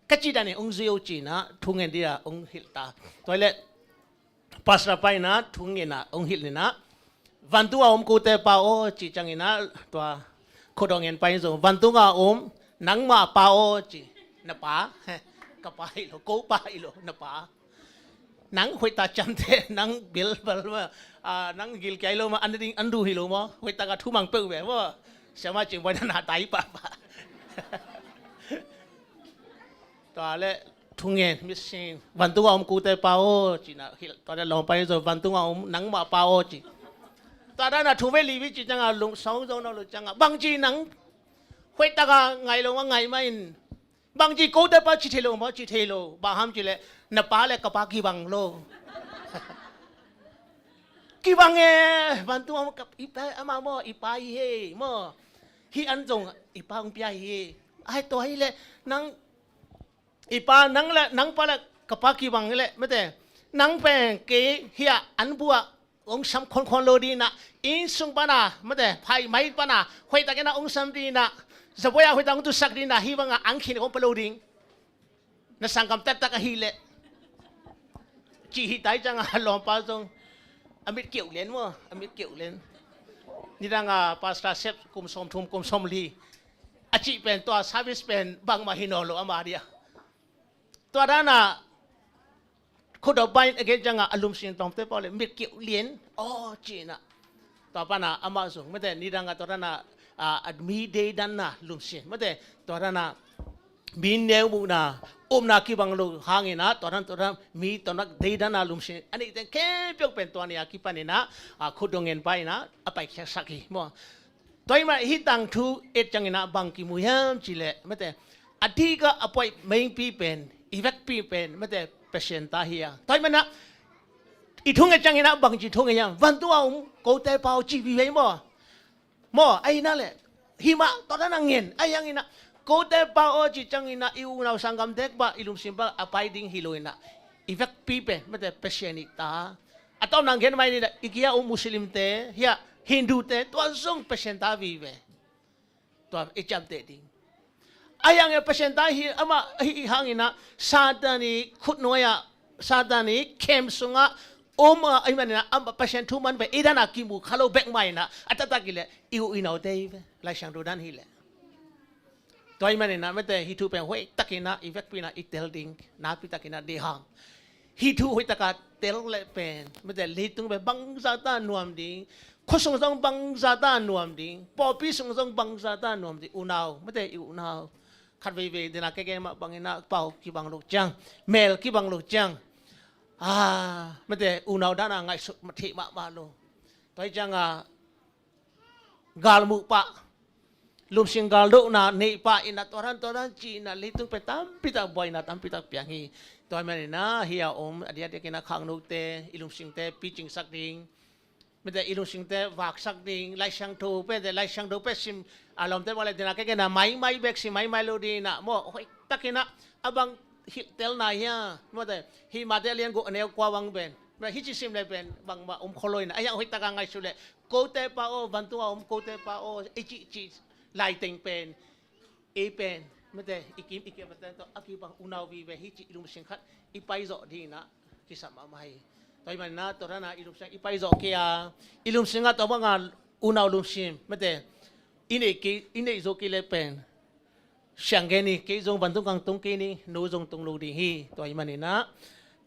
ka cih dan in hong zui o, ci-in ah thu ngen ding a hong hilh ta. Tua hi leh pastor pa in ah thu ngen a hong hilh in ah, vantung a om kote pa aw, cih ciangin ah, tua khutdawh ngenpa in zong, vantung a om nangmah pa aw, ci. Na pa, ka pa hi lo, ko pa hi lo, na pa. Nang hoih ta ciamteh, nang bilbal maw, a, nang gilkial lo maw, an ding an du hi lo maw, hoih tak a thumang peuh ve maw, siamah cing buai na na tai pahpah. Tua leh thu ngen, missing, vantung a om kote pa aw, ci-in ah hilh, tua leh lawmpa in zong, vantung a om nangmah pa aw, ci. Tua dan a thu vei li vei ci ciangah lungsawng zo nawn lo ciangah, bang ci nang hoih tak a ngai lo maw, ngai mah in, bang ci kote pa ci thei lo maw, ci thei lo, bang hang hiam cih leh na pa leh ka pa kibang lo. Kibang e, vantung a om ka, i pa, amah maw, i pa hi e maw, hih an zong i pa hong pia hi e. Ai, tua hi leh nang i pa, nang leh, nang pa leh ka pa kibang hi leh, mate, nang pen kei hiah anbu ah hong sam khuankhuan lo ding in ah, inn sung pana, mate, phaimai pana hoih takin ah hong sam ding in ah, zabuai ah hoih tak hong tutsak ding in ah, hih bangah an khin hong pia lo ding, na sanggam taktak ahih leh, cih hi ta hih ciangah lawmpa zong a mit keuh lian maw, a mit keuh lian. Nidang a pastor sep kum sawmthum, kum sawmli a cih pen, tua service pen bangmah hi nawn lo ama dia. Tua dan a khutdawhpa in a gen ciangah a lungsim tawmte pau leh mit keuh lian aw, ci-in ah. Tua pana amah zong, mate, nidang a tua dan a, a, a mi deidanna lungsim, mate, tua dan a mi neu muhna, upna kibang lo hangin ah, tua dan, tua dan mi tua nak deidanna lungsim a neih teng khempeuh pen tua ni a kipanin ah, a, khutdawh ngenpa in ah a paikhiatsak hi maw. Tua ahih manin hih tangthu et ciangin ah bang kimu hiam cih leh, mate, a dik a, a poimawhpi pen, i vekpi pen, mate, Pasian ta hi a. Tua ahih manin ah i thu nget ciangin ah bang ci thu nget hiam, vantung a om kote pa aw, ci vive maw. Maw, ahih nak leh, hih mah tua dan a ngen, ahih hangin ah kote pa aw cih ciangin ah i unau sanggamte bang, i lungsim bang a pai ding hi lo in ah, i vekpi pen, mate, Pasian i ta. A tawpna ngen mai ni, i kei a om Muslimte, hiah Hindute, tua zong Pasian ta vive. Tua i ciamteh ding. Ahih hangin Pasian ta hi, amah ahih hangin ah Satan i khutnuai ah, Satan i khem sungah om a, ahih manin ah, amah Pasian thu man pen i dan a kimu kha lo bek mah in ah, a taktak hi leh i u i naute hi ve, Lai Siangtho dan hi leh. Tua ahih manin ah, mate, hih thu pen hoih takin ah i vekpi in ah i tel ding, nakpi takin ah deih hang. Hih thu hoih takin tel leh pen, mate, leitung pen bangzah ta nuam ding, khua sung zong bangzah ta nuam ding, pawlpi sung zong bangzah ta nuam ding, unau, mate, i unau. khat veivei dena kei gen mah bangin ah pau kibang lo ciang, mel kibang lo ciang, ah, mate, unau dana ngaihsut mah theih mahmah lo. Tua hi cianga galmuh pah, lumsing galdohna neih pah inah tua dan tua dan ci inah leitung pen tampitak buaina tampitak piang hi. Tua hi maninah hih a om a diakdiak inah khangnote, i lumsingte picingsak ding, mate, i lumsingte vaksak ding, Lai Siangtho pente, Lai Siangtho pe sim a lawmte bang le dena kei gena maimai bek sim maimai lo dinah maw, hoihtakinah a bang hilhtelna hia, mate, hih Mate a lian guk a neu kua bang pen, mate, hih ci sim le pen bangmah om kholo inah a hiang hoihtaka ngaihsut le kote pa aw, vantunga om kote pa aw i cihcih laiteng pen, ei pen, mate, i kim i kiam mate tawh a kibang unau vive hi cih i lumsing khat i paizawh dinah kisam mahmah hi. Tua hi maninah tua dana i lumsing i paizawh kei a, i lumsingah tua banga unau lumsim, mate, i neih kei, i neih zo kei le pen siang gen hi, kei zong vantung kang tung kei ni, no zong tung lo ding hi. Tua hi maninah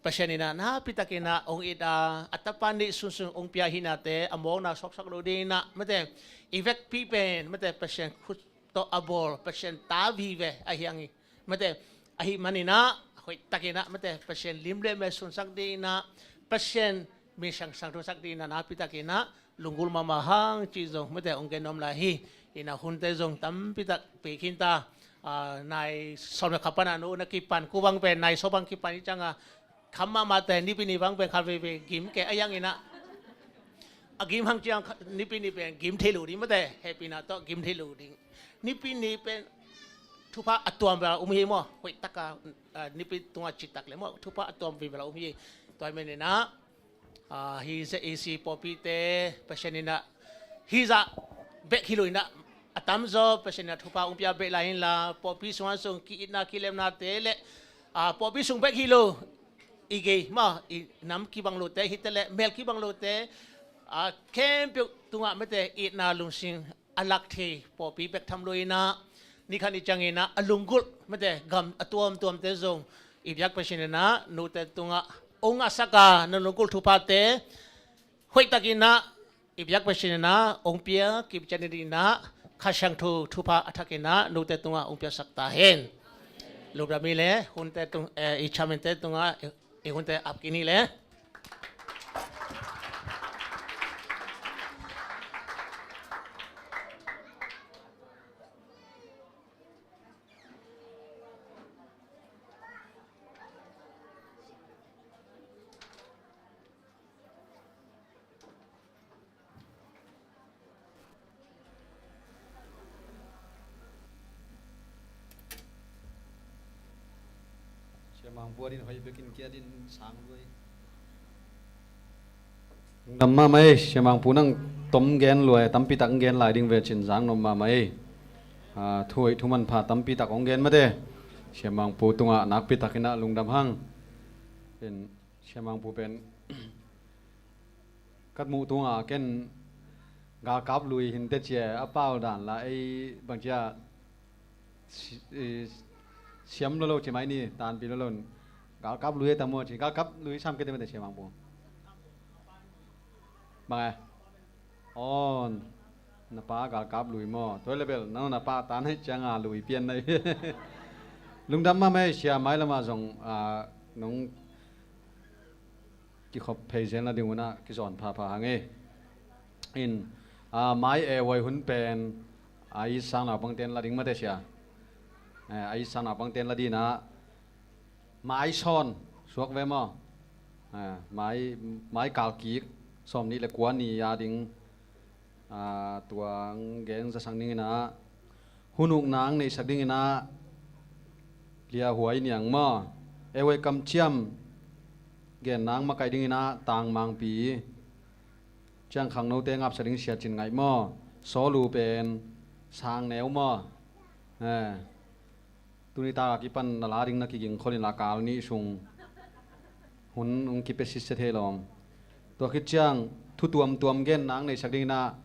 Pasian inah nakpitakinah ong it a, a tapa neih sunsun ong pia hihnate a mawkna sawksak lo dinah, mate, i vekpi pen, mate, Pasian khut tawh a bawl Pasian ta vive a hiang hi, mate, ahi maninah hoihtakinah, mate, Pasian lim le mel sunsak dinah, Pasian min siangsak thusak dinah nakpitakinah lunggulh mahmah hang cih zong, mate, ong gen nuam lai hi. Inah hunte zong tampitak pei khinta, ah, nai sawm le khat pana no na kipan, ku bang pen nai sawm bang kipan hi cianga kham mahmahte, Nipi ni bang pen khat veivei gim kei a hiang inah a gim hang ciang Nipi ni pen gim thei lo ding, mate, hehpihna tawh gim thei lo ding. Nipi ni pen thupha a tuam vel a um hi maw, hoihtaka, ah, Nipi tunga citak le maw thupha a tuam vivel a um hi. Tua hi maninah, ah, hih Z A C pawlpite Pasian inah hih zah bek hi lo inah a tamzaw Pasian inah thupha ong pia bek lai inla, pawlpi sungah sung ki-itna kilemnate le, ah, pawlpi sung bek hi lo, i gei maw, i nam kibang lote hite le mel kibang lote, ah, khempeuh tungah, mate, itna lungsim a lak thei pawlpi bek tham lo inah, ni khat ni cianginah a lunggulh, mate, gam a tuamtuamte zong i biak Pasian inah note tungah ong ngahsak a, na lunggulh thuphate hoihtakinah i biak Pasian inah ong pia kipcian inah Kha Siangtho thupha a thakinah note tungah ong piasak ta hen. Lungdam hi le hunte tung, eh, i chairman-te tungah i, i hunte ap kik ni le. Sia Mangpu a din hoih bekin kia din sang lui. Lungdam mahmah ei, Sia Mangpu nang tom gen lua, tampitak gen lai ding ve cin zang nom mahmah ei. Ah, thu hoih thu manpha tampitak hong gen mate. Sia Mangpu tungah nakpitakinah lungdam hang. In Sia Mangpu pen kat muh tunga ken galkap lui hinte cia a pau dan la ei bangcia si-, i, siam lo lo ci mai ni, tanpi lo lo. Galkap lui e ta mua ci, galkap lui sam kete mate Sia Mangpu. Bang e? On. Na pa galkap lui maw? Tua le bel, nang na pa tan hei cianga lui pian nai. Lungdam mahmah ei Sia, mai lama zong, ah, nong kikhop phei zen la ding unah kizawn phapha hang ei. In, ah, mai e huai hun pen, ah, i sang naupangten la ding mate Sia. Eh, ah, i sang naupangten la dinah mai sawn suak ve maw? Ah, mai, mai kalkik sawm nih le kua ni a ding. Ah, tua ang gen zasak dinginah, hun ukna ang neihsak dinginah, Lia Huai Niang maw, e huai kamciam genna ang makaih dinginah Tang Mangpi, ciang khangnote ngapsak ding Sia Cin Ngaih maw, Sawlu pen Sang Neu maw, eh, tuni taka kipan na la ding na kiging kholin la kal nih sung hun hong kipia sitsia thei lawm. Tua khit ciang thu tuamtuam gen nang neihsak dinginah,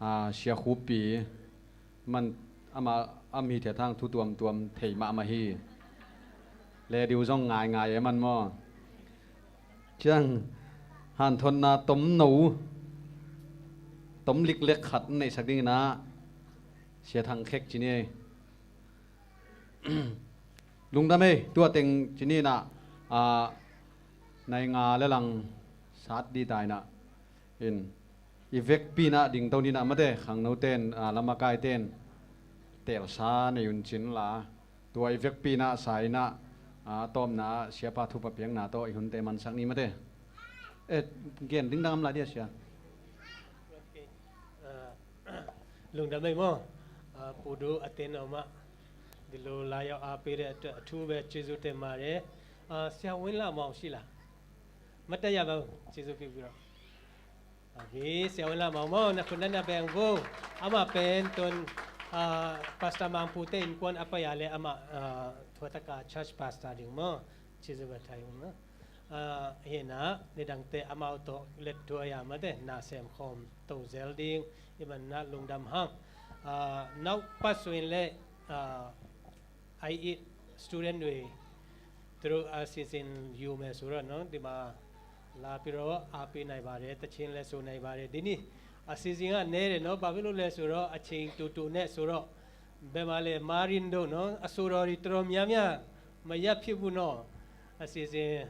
ah, Sia Khuppi man ama am hi thia thang thu tuamtuam thei mahmah hi. Le diu zong ngaingai e man maw. Ciang hanthonna tom no, tom liklek khat neihsak dinginah Sia Thang Khek ci ni ei. Lungdam ei, tua teng ci ni na, a, nai nga le lang sat di tai na. In, i vekpi na ding to ni na mate, khangno ten, a, lamakai ten, telsa nei un cin la. Tua i vekpi na sa i na, a, tawpna siapa thupa piakna tawh i hunte mansak ni mate. E, gen ding dang am lai dia sia. Lungdam ei maw. A, Pu Du a ten om ah. Dilu lai a pi de a thu ve cizu te ma de. A, sia win la maw si la. Mata ya ba cizu pi pi ro. A, hi sia win la maw maw na kun na beng vo. Ama pen tun, a, Pastor Mangpu te in kuan apa ya le ama, a, thuataka church pastor ding maw. Cizu ba thai um na. A, hi na, nidangte amau tawh lettuai a mate, na sem khawm to zel ding, i man na lungdam hang. A, nau pa suin le, a, ai it student wi, tru a sizin yu me sura no, di ma la piro, a pi nai bare, ta chin le su nai bare, di ni, a sizin a ne re no, Babilu le suro, a ching tu tu ne suro, Bema le Marindo no, a suro ri trom yam ya, ma ya pi bu no, a sizin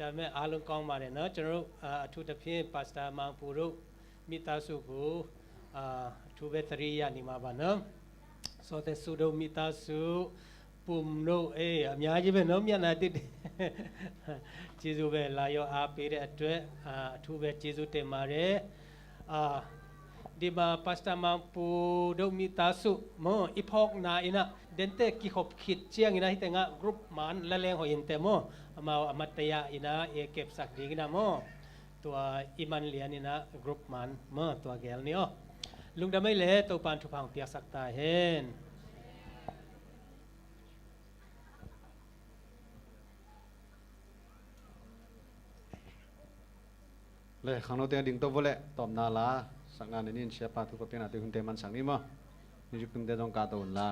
ဒါပေမဲ့ အားလုံးကောင်းပါတယ်နော်။ ကျွန်တော်တို့ အာ၊ အထူးသဖြင့် Pastor မောင်ပူတို့ မိသားစုကို အာ၊ အထူးပဲ သတိရနေမှာပါနော်။ စောတဲ့စုတို့ မိသားစု၊ ပုမ်တို့၊ အေး၊ အများကြီးပဲနော်။ မျက်နှာသစ်တွေ။ ကျေးဇူးပဲ။ လာရောက်အားပေးတဲ့အတွက်၊ အာ၊ အထူးပဲကျေးဇူးတင်ပါတယ်။ အာ၊ ဒီမှာ Pastor မောင်ပူတို့ မိသားစု၊ မ့ၢ်၊ အဖီၣ်နာအံၤနာ dente kihop khit ciangin ah, hih tengah group man la leng hoih inteh maw, amau a mat taya in ah, e kepsak dingin ah maw, tua i man lian in ah group man maw, tua gel ni aw. Lungdam ei le, Topan thupha hong piaksak ta hen. Le, khangno teng a ding to vo le, tawpna la sakna ne nin, siapa thu ka piakna te hunte mansak ni maw. Music tungte zong ka to un la.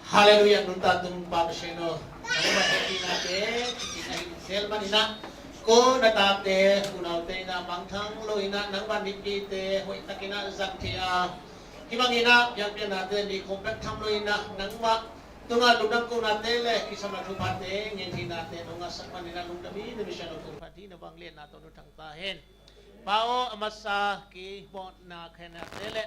Halleluiah, nuntak tung Pa Pasian aw, nangmah hehpihnate cikin a hi zel manin ah, ko na tate, unaute in ah mangthang lo in ah, nangmah nipite hoihtakin ah zang thei a, hih bangin ah pianpiannate mi kong bek tham lo in ah, nangmah tungah lungdam konate le kisam a thuphate, ngen theihnate nong ngahsak manin ah lungdam ing. Na misiangtho kong phat hi, na vangliatna tawh nu thang ta hen. Pa aw, a masa kei mawhna khiatnate le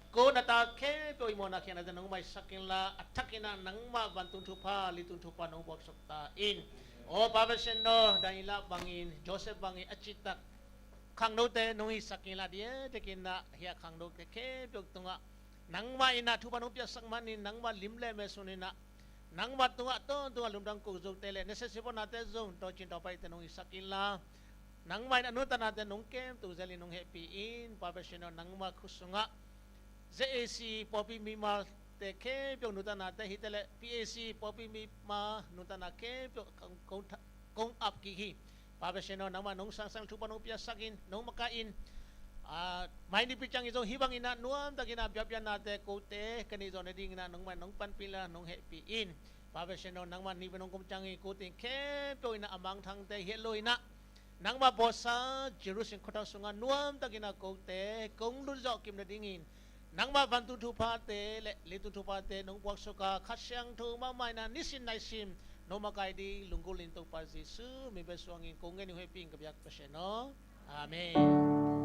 ko na ta khempeuh i mawhna khiatnate nong maisak inla, a thakin ah nangmah vantung thupha, leitung thupha nong buaksuk ta in. Aw Pa Pasian aw, Daniel bangin, Joseph bangin a citak khangnote nong hisak inla, a diakdiakin ah hih a khangnote khempeuh tungah nangmah in ah thupha nong piaksak manin, nangmah lim le mel sung in ah nangmah tungah tawntungah lungdam ko zote le na sesipon nate zong Topa Cin Topa Paite nong hisak inla, nangmah in a nuntaknate nong kemto zelin nong hehpih in. Pa Pasian aw, nangmah khut sungah Z A C pawlpi mimate khempeuh nuntaknate, hi te le P A C pawlpi mima nuntakna khempeuh kong, kong, kong ap kik hi. Pa Pasian aw, nangmah nong sangsang, thupha nong piaksak in, nong makaih in. Ah, mai nipi ciangin zong hih bangin ah nuamtakin ah pianpiannate kote ka neih zawh nadingin ah nangmah nong panpih inla nong hehpih in. Pa Pasian aw, nangmah nipin hong kum ciangin kote khempeuh in ah a mangthangte hi lo in ah, nangmah bawlsa Jerusalem khuathak sungah nuamtakin ah kote kong lut zawh kim nadingin, nangmah vantung thuphate le leitung thuphate nong buaksuk a, Kha Siangtho mahmah in ah nisim naisim nong makaih ding lunggulh in, Topa Jesu min bek suangin kong ngen ing, hehpih in ka biak Pasian aw. Amen.